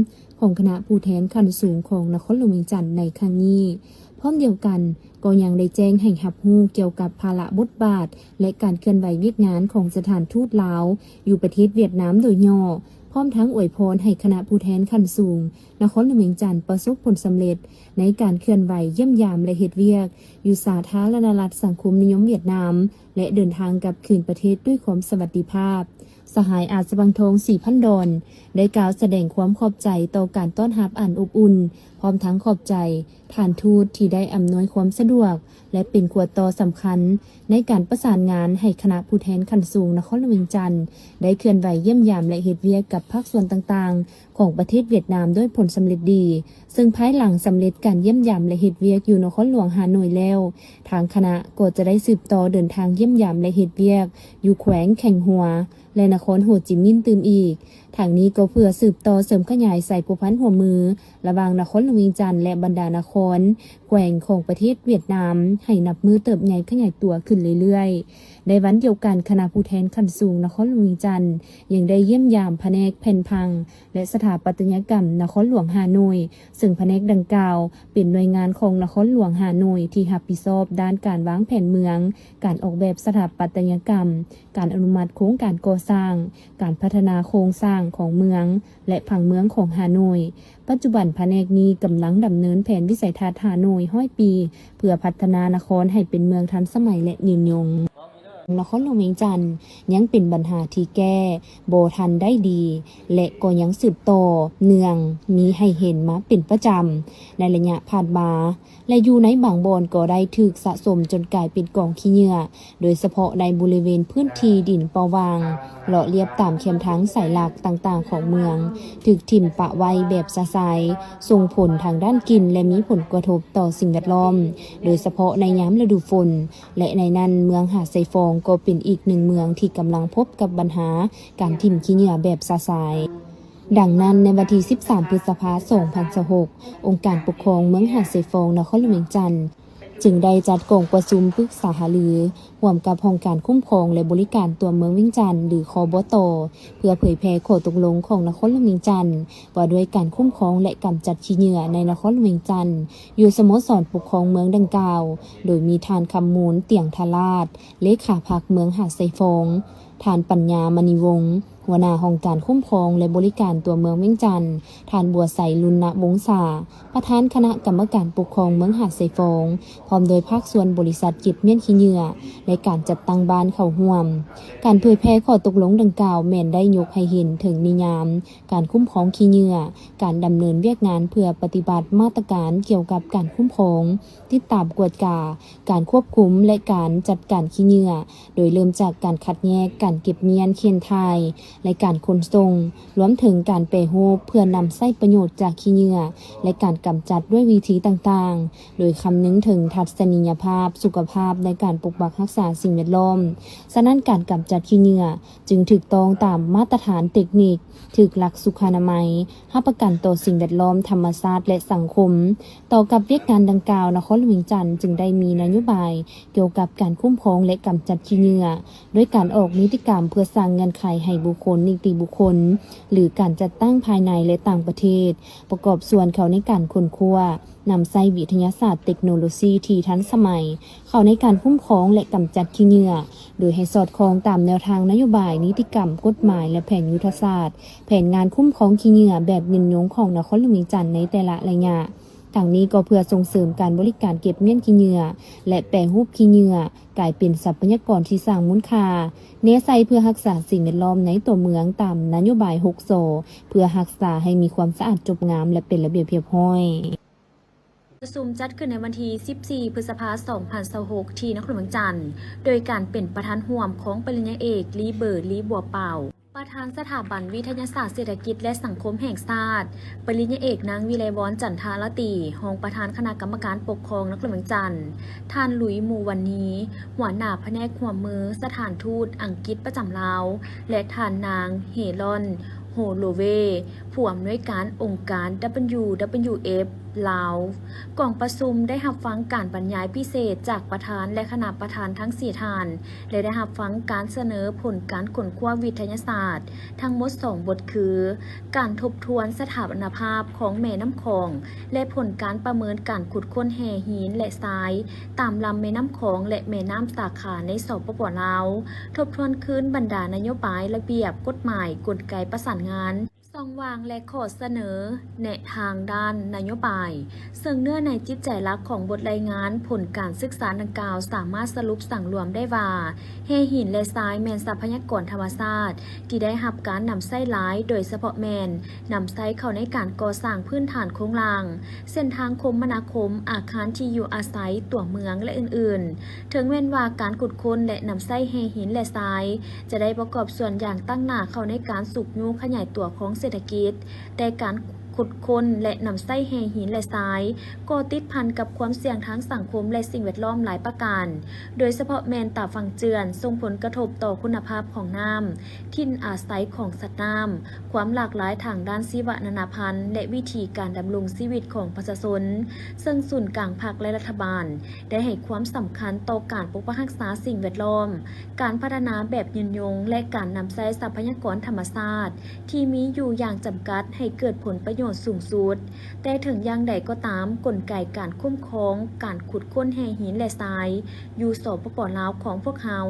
ຂອງຄະນະຜູ້ແທນຂັ້ນສູງຂອງນະຄອນຫຼວງວຽງຈັນໃນຄັ້ງນີ້. ພ້ອມດຽວກັນ, ກໍຍັງໄດ້ແຈ້ງໃຫ້ຮັບຮູ້ກ່ຽວກັບພາລະບົດບາດ ແລະ ການເຄື່ອນໄຫວວຽກງານຂອງສະຖານທູດລາວຢູ່ປະເທດຫວຽດນາມໂດຍຫຍໍ້, ພ້ອມທັງອວຍພອນໃຫ້ຄະນະຜູ້ແທນຂັ້ນສູງນະຄອນຫຼວງວຽງຈັນປະສົບຜົນສຳເລັດ ໃນການເຄື່ອນໄຫວຢ້ຽມຢາມ ແລະ ເຮັດວຽກຢູ່ສາທາລະນະລັດສັງຄົມນິຍົມຫວຽດນາມ ແລະ ເດີນທາງກັບຄືນປະເທດດ້ວຍຄວາມສະຫວັດດີພາບ. ສະຫາຍອາດສະວັງທອງ ສີພັນດອນ ໄດ້ກ່າວສະແດງຄວາມຂອບໃຈຕໍ່ການຕ້ອນຮັບອັນອົບອຸ່ນ, ພ້ອມທັງຂອບໃຈທ່ານທູດທີ່ໄດ້ອຳນວຍຄວາມສະດວກ ແລະ ເປັນຂົວຕໍ່ສຳຄັນໃນການປະສານງານໃຫ້ຄະນະຜູ້ແທນຂັ້ນສູງນະຄອນຫຼວງວຽງຈັນ ໄດ້ເຄື່ອນໄຫວຢ້ຽມຢາມ ແລະ ເຮັດວຽກກັບພາກສ່ວນຕ່າງໆຂອງປະເທດຫວຽດນາມດ້ວຍຜົນສຳເລັດດີ, ເຊິ່ງພາຍຫຼັງສຳເລັດການຢ້ຽມຢາມ ແລະ ເຮັດວຽກຢູ່ນະຄອນຫຼວງຮ່າໂນ້ຍແລ້ວ, ທາງຄະນະກໍຈະໄດ້ສືບຕໍ່ເດີນທາງຢ້ຽມຢາມ ແລະ ເຮັດວຽກຢູ່ແຂວງແຂ່ງຫົວ ແລະ ນະຄອນໂຮຈິມິນຕື່ມອີກ. ທັງນີ້ກໍເພື່ອສືບຕໍ່ເສີມຂະຫຍາຍສາຍພົວພັນຮ່ວມມືລະຫວ່າງນະຄອນຫຼວງວຽງຈັນ ແລະ ບັນດານະຄອນ ແຂວງຂອງປະເທດຫວຽດນາມ ໃຫ້ນັບມື້ເຕີບໃຫຍ່ຂະຫຍາຍຕົວຂຶ້ນເລື້ອຍໆ. ໃນວັນດຽວກັນ, ຄະນະຜູ້ແທນຂັ້ນສູງນະຄອນຫຼວງວຽງຈັນ ຍັງໄດ້ຢ້ຽມຢາມພະແນກແຜ່ນຜັງ ແລະ ສະຖາປັດຕະຍະກຳນະຄອນຫຼວງຮ່າໂນ້ຍ, ເຊິ່ງພະແນກດັ່ງກ່າວເປັນໜ່ວຍງານຂອງນະຄອນຫຼວງຮ່າໂນ້ຍທີ່ຮັບຜິດຊອບດ້ານການວາງແຜນເມືອງ, ການອອກແບບສະຖາປັດຕະຍະກຳ, ການອະນຸມັດໂຄງການກໍ່ສ້າງ, ການພັດທະນາໂຄງສ້າງຂອງເມືອງ ແລະ ຜັງເມືອງຂອງຮ່າໂນ້ຍ. ປັດຈຸບັນພະແນກນີ້ກຳລັງດຳເນີນແຜນວິໄສທັດຮ່າໂນ້ຍຮ້ອຍປີ ເພື່ອພັດທະນານະຄອນໃຫ້ເປັນເມືອງທັນສະໄໝ ແລະ ຍືນຍົງ. ນະຄອນຫຼວງວຽງຈັນຍັງເປັນບັນຫາທີ່ແກ້ບໍ່ທັນໄດ້ດີ ແລະ ກໍຍັງສືບຕໍ່ເນື່ອງມີໃຫ້ເຫັນມາເປັນປະຈຳໃນໄລຍະຜ່ານມາ ແລະ ຢູ່ໃນບາງບ່ອນກໍໄດ້ຖືກສະສົມຈົນກາຍເປັນກອງຂີ້ເຫຍື້ອ, ໂດຍສະເພາະໃນບໍລິເວນພື້ນທີ່ດິນເປົ່າຫວ່າງ ເລາະລຽບຕາມແຄມທາງສາຍຫຼັກຕ່າງໆຂອງເມືອງ, ຖືກຖິ້ມປະໄວ້ແບບຊະຊາຍ, ສົ່ງຜົນທາງດ້ານກິ່ນ ແລະ ມີຜົນກະທົບຕໍ່ສິ່ງແວດລ້ອມ, ໂດຍສະເພາະໃນຍາມລະດູຝົນ, ແລະ ໃນນັ້ນເມືອງຫາດຊາຍຟອງກໍເປັນອີກໜຶ່ງເມືອງທີ່ກຳລັງພົບກັບບັນຫາການຖິ້ມຂີ້ເຫຍື້ອແບບຊະຊາຍ. ດັ່ງນັ້ນ, ໃນວັນທີສິບສາມ ພຶດສະພາ ສອງພັນຊາວຫົກ, ອົງການປົກຄອງເມືອງຫາດຊາຍຟອງ ນະຄອນຫຼວງວຽງຈັນ ຈຶ່ງໄດ້ຈັດກອງປະຊຸມປຶກສາຫາລືຮ່ວມກັບຫ້ອງການຄຸ້ມຄອງ ແລະ ບໍລິການຕົວເມືອງວຽງຈັນ ຫຼື ຄບຕ ເພື່ອເຜີຍແຜ່ຂໍ້ຕົກລົງຂອງນະຄອນຫຼວງວຽງຈັນ ວ່າດ້ວຍການຄຸ້ມຄອງ ແລະ ກຳຈັດຂີ້ເຫຍື້ອໃນນະຄອນຫຼວງວຽງຈັນ ຢູ່ສະໂມສອນປົກຄອງເມືອງດັ່ງກ່າວ, ໂດຍມີທ່ານ ຄຳມູນ ຕຽງທະລາດ ເລຂາພັກເມືອງຫາດຊາຍຟອງ, ທ່ານ ປັນຍາ ມະນີວົງ ຫົວໜ້າຫ້ອງການຄຸ້ມຄອງ ແລະ ບໍລິການຕົວເມືອງວຽງຈັນ, ທ່ານ ບົວໄຊ ລຸນນະວົງສາ ປະທານຄະນະກຳມະການປົກຄອງເມືອງຫາດຊາຍຟອງ, ພ້ອມໂດຍພາກສ່ວນບໍລິສັດເກັບມ້ຽນຂີ້ເຫຍື້ອ ໃນການຈັດຕັ້ງບ້ານເຂົ້າຮ່ວມ. ການເຜີຍແຜ່ຂໍ້ຕົກລົງດັ່ງກ່າວແມ່ນໄດ້ຍົກໃຫ້ເຫັນເຖິງນິຍາມການຄຸ້ມຄອງຂີ້ເຫຍື້ອ, ການດຳເນີນວຽກງານເພື່ອປະຕິບັດມາດຕະການກ່ຽວກັບການຄຸ້ມຄອງ, ຕິດຕາມກວດກາ, ການຄວບຄຸມ ແລະ ການຈັດການຂີ້ເຫຍື້ອ, ໂດຍເລີ່ມຈາກການຄັດແຍກ, ການເກັບມ້ຽນ, ເຂັນຖ່າຍ ແລະ ການຂົນສົ່ງ, ລວມເຖິງການແປຮູບເພື່ອນຳໃຊ້ປະໂຫຍດຈາກຂີ້ເຫຍື້ອ ແລະ ການກຳຈັດດ້ວຍວິທີຕ່າງໆ, ໂດຍຄຳນຶງເຖິງທັດສະນີຍະພາບ, ສຸຂະພາບ ແລະ ການປົກປັກຮັກສາສິ່ງແວດລ້ອມ. ສະນັ້ນ, ການກຳຈັດຂີ້ເຫຍື້ອຈຶ່ງຖືກຕ້ອງຕາມມາດຕະຖານເຕັກນິກ, ຖືກຫຼັກສຸຂານະໄມ, ຮັບປະກັນຕໍ່ສິ່ງແວດລ້ອມ, ທຳມະຊາດ ແລະ ສັງຄົມ. ຕໍ່ກັບວຽກງານດັ່ງກ່າວ, ນະຄອນຫຼວງວຽງຈັນຈຶ່ງໄດ້ມີນະໂຍບາຍກ່ຽວກັບການຄຸ້ມຄອງ ແລະ ກຳຈັດຂີ້ເຫຍື້ອ, ດ້ວຍການອອກນິຕິກຳເພື່ອສ້າງເງື່ອນໄຂໃຫ້ບຸກຄົນ, ນິຕິບຸກຄົນ ຫຼື ການຈັດຕັ້ງພາຍໃນ ແລະ ຕ່າງປະເທດ ປະກອບສ່ວນເຂົ້າໃນການຄົ້ນຄວ້າ, ນຳໃຊ້ວິທະຍາສາດເຕັກໂນໂລຊີທີ່ທັນສະໄໝ ເຂົ້າໃນການຄຸ້ມຄອງ ແລະ ກຳຈັດຂີ້ເຫຍື້ອ, ໂດຍໃຫ້ສອດຄ່ອງຕາມແນວທາງນະໂຍບາຍ, ນິຕິກຳ, ກົດໝາຍ ແລະ ແຜນຍຸດທະສາດ, ແຜນງານຄຸ້ມຄອງຂີ້ເຫຍື້ອແບບຍືນຍົງຂອງນະຄອນຫຼວງວຽງຈັນໃນແຕ່ລະໄລຍະ. ທັງນີ້ກໍເພື່ອສົ່ງເສີມການບໍລິການເກັບມ້ຽນຂີ້ເຫຍື້ອ ແລະ ແປຮູບຂີ້ເຫຍື້ອກາຍເປັນຊັບພະຍາກອນທີ່ສ້າງມູນຄ່າ, ແນໃສ່ເພື່ອຮັກສາສິ່ງແວດລ້ອມໃນຕົວເມືອງຕາມນະໂຍບາຍຫົກ ສ ເພື່ອຮັກສາໃຫ້ມີຄວາມສະອາດຈົບງາມ ແລະ ເປັນລະບຽບຮຽບຮ້ອຍ. ປະຊຸມຈັດຂຶ້ນໃນວັນທີສິບສີ່ ພຶດສະພາ ສອງພັນຊາວຫົກ ທີ່ນະຄອນຫຼວງວຽງຈັນ ໂດຍການເປັນປະທານຮ່ວມຂອງປະລິນຍາເອກ ລີເບີ ລີບົວເປົ່າ ປະທານສະຖາບັນວິທະຍາສາດເສດຖະກິດ ແລະ ສັງຄົມແຫ່ງຊາດ, ປະລິນຍາເອກ ນາງ ວິໄລວອນ ຈັນທາລາຕີ ຮອງປະທານຄະນະກຳມະການປົກຄອງນະຄອນຫຼວງວຽງຈັນ, ທ່ານ ລຸຍ ມູວັນນີ ຫົວໜ້າພະແນກຮ່ວມມືສະຖານທູດອັງກິດປະຈຳລາວ ແລະ ທ່ານນາງ ເຮລອນ ໂຮໂລເວ ຜູ້ອຳນວຍການອົງການ WWF ລາວ. ກອງປະຊຸມໄດ້ຮັບຟັງການບັນຍາຍພິເສດຈາກປະທານ ແລະ ຄະນະປະທານທັງສີ່ທ່ານ ແລະ ໄດ້ຮັບຟັງການສະເໜີຜົນການຄົ້ນຄວ້າວິທະຍາສາດທັງໝົດສອງບົດຄື ການທົບທວນສະຖາປະນະພາບຂອງແມ່ນ້ຳຂອງ ແລະ ຜົນການປະເມີນການຂຸດຄົ້ນແຮ່ຫີນ ແລະ ຊາຍ ຕາມລຳແມ່ນ້ຳຂອງ ແລະ ແມ່ນ້ຳສາຂາໃນ ສປປ ລາວ, ທົບທວນຄືນບັນດານະໂຍບາຍ, ລະບຽບ, ກົດໝາຍ, ກົນໄກປະສານງານ, ຊ່ອງວ່າງ ແລະ ຂໍ້ສະເໜີແນະທາງດ້ານນະໂຍບາຍ, ເຊິ່ງເນື້ອໃນຈິດໃຈຫຼັກຂອງບົດລາຍງານຜົນການສຶກສາດັ່ງກ່າວ ສາມາດສະຫຼຸບສັງລວມໄດ້ວ່າ ແຮ່ຫີນ ແລະ ຊາຍ ແມ່ນຊັບພະຍາກອນທຳມະຊາດທີ່ໄດ້ຮັບການນຳໃຊ້ຫຼາຍ, ໂດຍສະເພາະແມ່ນນຳໃຊ້ເຂົ້າໃນການກໍ່ສ້າງພື້ນຖານໂຄງລ່າງ, ເສັ້ນທາງຄົມມະນາຄົມ, ອາຄານທີ່ຢູ່ອາໄສ, ຕົວເມືອງ ແລະ ອື່ນໆ. ເຖິງແມ່ນວ່າການຂຸດຄົ້ນ ແລະ ນຳໃຊ້ແຮ່ຫີນ ແລະ ຊາຍ ຈະໄດ້ປະກອບສ່ວນຢ່າງຕັ້ງໜ້າເຂົ້າໃນການຊຸກຍູ້ຂະຫຍາຍຕົວຂອງເສດຖະກິດ, ແຕ່ການຂຸດຄົ້ນ ແລະ ນຳໃຊ້ແຮ່ຫີນ ແລະ ຊາຍ ກໍຕິດພັນກັບຄວາມສ່ຽງທາງສັງຄົມ ແລະ ສິ່ງແວດລ້ອມຫຼາຍປະການ, ໂດຍສະເພາະແມ່ນຕາຝັ່ງເຈື່ອນ ສົ່ງຜົນກະທົບຕໍ່ຄຸນນະພາບຂອງນ້ຳ, ຖິ່ນອາໄສຂອງສັດນ້ຳ, ຄວາມຫຼາກຫຼາຍທາງດ້ານຊີວະນານາພັນ ແລະ ວິຖີການດຳລົງຊີວິດຂອງປະຊາຊົນ, ເຊິ່ງສູນກາງພັກ ແລະ ລັດຖະບານ ໄດ້ໃຫ້ຄວາມສຳຄັນຕໍ່ການປົກປັກຮັກສາສິ່ງແວດລ້ອມ, ການພັດທະນາແບບຍືນຍົງ ແລະ ການນຳໃຊ້ຊັບພະຍາກອນທຳມະຊາດທີ່ມີຢູ່ຢ່າງຈຳກັດໃຫ້ເກີດຜົນປະໂຫຍດສູງສຸດ. ແຕ່ເຖິງຢ່າງໃດກໍຕາມ, ກົນໄກການຄຸ້ມຄອງການຂຸດຄົ້ນແຮ່ຫີນ ແລະ ຊາຍ ຢູ່ ສປປ ລາວ ຂອງພວກເຮົາ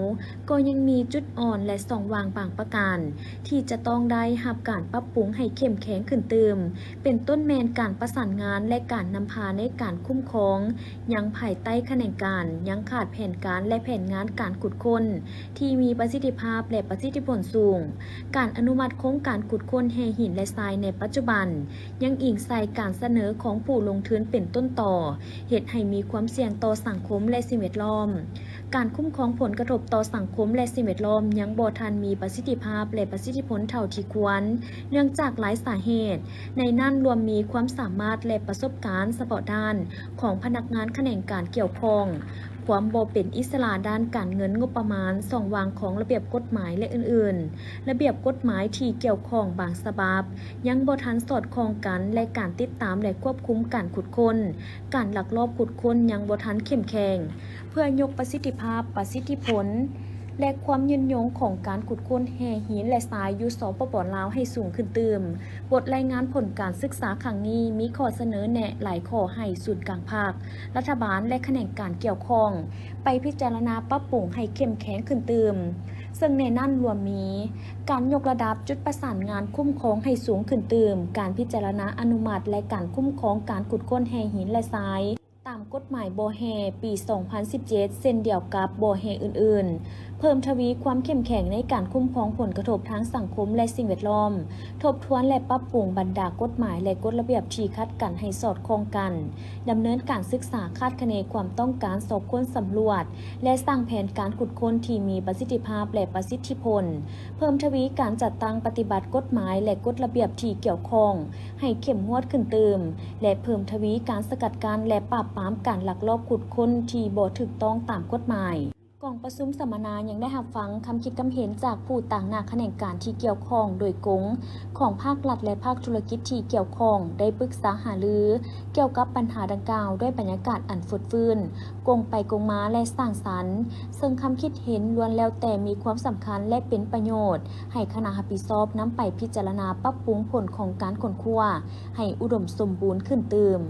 ກໍຍັງມີຈຸດອ່ອນ ແລະ ຊ່ອງວ່າງບາງປະການ ທີ່ຈະຕ້ອງໄດ້ຮັບການປັບປຸງໃຫ້ເຂັ້ມແຂງຂຶ້ນຕື່ມ, ເປັນຕົ້ນແມ່ນການປະສານງານ ແລະ ການນຳພາໃນການຄຸ້ມຄອງ ຍັງພາຍໃຕ້ຂະແໜງການ ຍັງຂາດແຜນການ ແລະ ແຜນງານການຂຸດຄົ້ນທີ່ມີປະສິດທິພາບ ແລະ ປະສິດທິຜົນສູງ. ການອະນຸມັດໂຄງການຂຸດຄົ້ນແຮ່ຫີນ ແລະ ຊາຍໃນປັດຈຸບັນ ຍັງອີງໃສ່ການສະເໜີຂອງຜູ້ລົງທຶນເປັນຕົ້ນຕໍ, ເຮັດໃຫ້ມີຄວາມສ່ຽງຕໍ່ສັງຄົມ ແລະ ສິ່ງແວດລ້ອມ. ການຄຸ້ມຄອງຜົນກະທົບຕໍ່ສັງຄົມ ແລະ ສິ່ງແວດລ້ອມຍັງບໍ່ທັນມີປະສິດທິພາບ ແລະ ປະສິດທິຜົນເທົ່າທີ່ຄວນ, ເນື່ອງຈາກຫຼາຍສາເຫດ, ໃນນັ້ນລວມມີຄວາມສາມາດ ແລະ ປະສົບການສະເພາະດ້ານຂອງພະນັກງານຂະແໜງການກ່ຽວຂ້ອງ, ຄວາມບໍ່ເປັນອິດສະຫຼະດ້ານການເງິນງົບປະມານ, ຊ່ອງວ່າງຂອງລະບຽບກົດໝາຍ ແລະ ອື່ນໆ. ລະບຽບກົດໝາຍທີ່ກ່ຽວຂ້ອງບາງສະບັບ ຍັງບໍ່ທັນສອດຄ່ອງກັນ ແລະ ການຕິດຕາມ ແລະ ຄວບຄຸມການຂຸດຄົ້ນ, ການລັກລອບຂຸດຄົ້ນຍັງບໍ່ທັນເຂັ້ມແຂງ. ເພື່ອຍົກປະສິດທິພາບ, ປະສິດທິຜົນ ແລະ ຄວາມຍືນຍົງຂອງການຂຸດຄົ້ນແຮ່ຫີນ ແລະ ຊາຍຢູ່ ສປປ ລາວ ໃຫ້ສູງຂຶ້ນຕື່ມ, ບົດລາຍງານຜົນການສຶກສາຄັ້ງນີ້ມີຂໍ້ສະເໜີແນະຫຼາຍຂໍ້ໃຫ້ສູນກາງພັກ, ລັດຖະບານ ແລະ ຂະແໜງການກ່ຽວຂ້ອງ ໄປພິຈາລະນາປັບປຸງໃຫ້ເຂັ້ມແຂງຂຶ້ນຕື່ມ, ເຊິ່ງໃນນັ້ນລວມມີ ການຍົກລະດັບຈຸດປະສານງານຄຸ້ມຄອງໃຫ້ສູງຂຶ້ນຕື່ມ, ການພິຈາລະນາອະນຸມັດ ແລະ ການຄຸ້ມຄອງການຂຸດຄົ້ນແຮ່ຫີນ ແລະ ຊາຍ ຕາມກົດໝາຍບໍ່ແຮ່ປີສອງພັນສິບເຈັດ ເຊັ່ນດຽວກັບບໍ່ແຮ່ອື່ນໆ, ເພີ່ມທະວີຄວາມເຂັ້ມແຂງໃນການຄຸ້ມຄອງຜົນກະທົບທາງສັງຄົມ ແລະ ສິ່ງແວດລ້ອມ, ທົບທວນ ແລະ ປັບປຸງບັນດາກົດໝາຍ ແລະ ກົດລະບຽບທີ່ຂັດກັນໃຫ້ສອດຄ່ອງກັນ, ດຳເນີນການສຶກສາຄາດຄະເນຄວາມຕ້ອງການສອບຄົ້ນສຳຫຼວດ ແລະ ສ້າງແຜນການຂຸດຄົ້ນທີ່ມີປະສິດທິພາບ ແລະ ປະສິດທິຜົນ, ເພີ່ມທະວີການຈັດຕັ້ງປະຕິບັດກົດໝາຍ ແລະ ກົດລະບຽບທີ່ກ່ຽວຂ້ອງ ໃຫ້ເຂັ້ມງວດຂຶ້ນຕື່ມ ແລະ ເພີ່ມທະວີການສະກັດກັ້ນ ແລະ ປາບປາມການລັກລອບຂຸດຄົ້ນທີ່ບໍ່ຖືກຕ້ອງຕາມກົດໝາຍ. ກອງປະຊຸມສຳມະນາຍັງໄດ້ຮັບຟັງຄຳຄິດຄຳເຫັນຈາກຜູ້ຕາງໜ້າຂະແໜງການທີ່ກ່ຽວຂ້ອງໂດຍກົງຂອງພາກລັດ ແລະ ພາກທຸລະກິດທີ່ກ່ຽວຂ້ອງ ໄດ້ປຶກສາຫາລືກ່ຽວກັບບັນຫາດັ່ງກ່າວດ້ວຍບັນຍາກາດອັນຟົດຟື້ນ, ກົງໄປກົງມາ ແລະ ສ້າງສັນ, ເຊິ່ງຄຳຄິດເຫັນລ້ວນແລ້ວແຕ່ມີຄວາມສຳຄັນ ແລະ ເປັນປະໂຫຍດໃຫ້ຄະນະຮັບຜິດຊອບນຳໄປພິຈາລະນາປັບປຸງຜົນຂອງການຄົ້ນຄວ້າໃຫ້ອຸດົມສົມບູນຂຶ້ນຕື່ມ.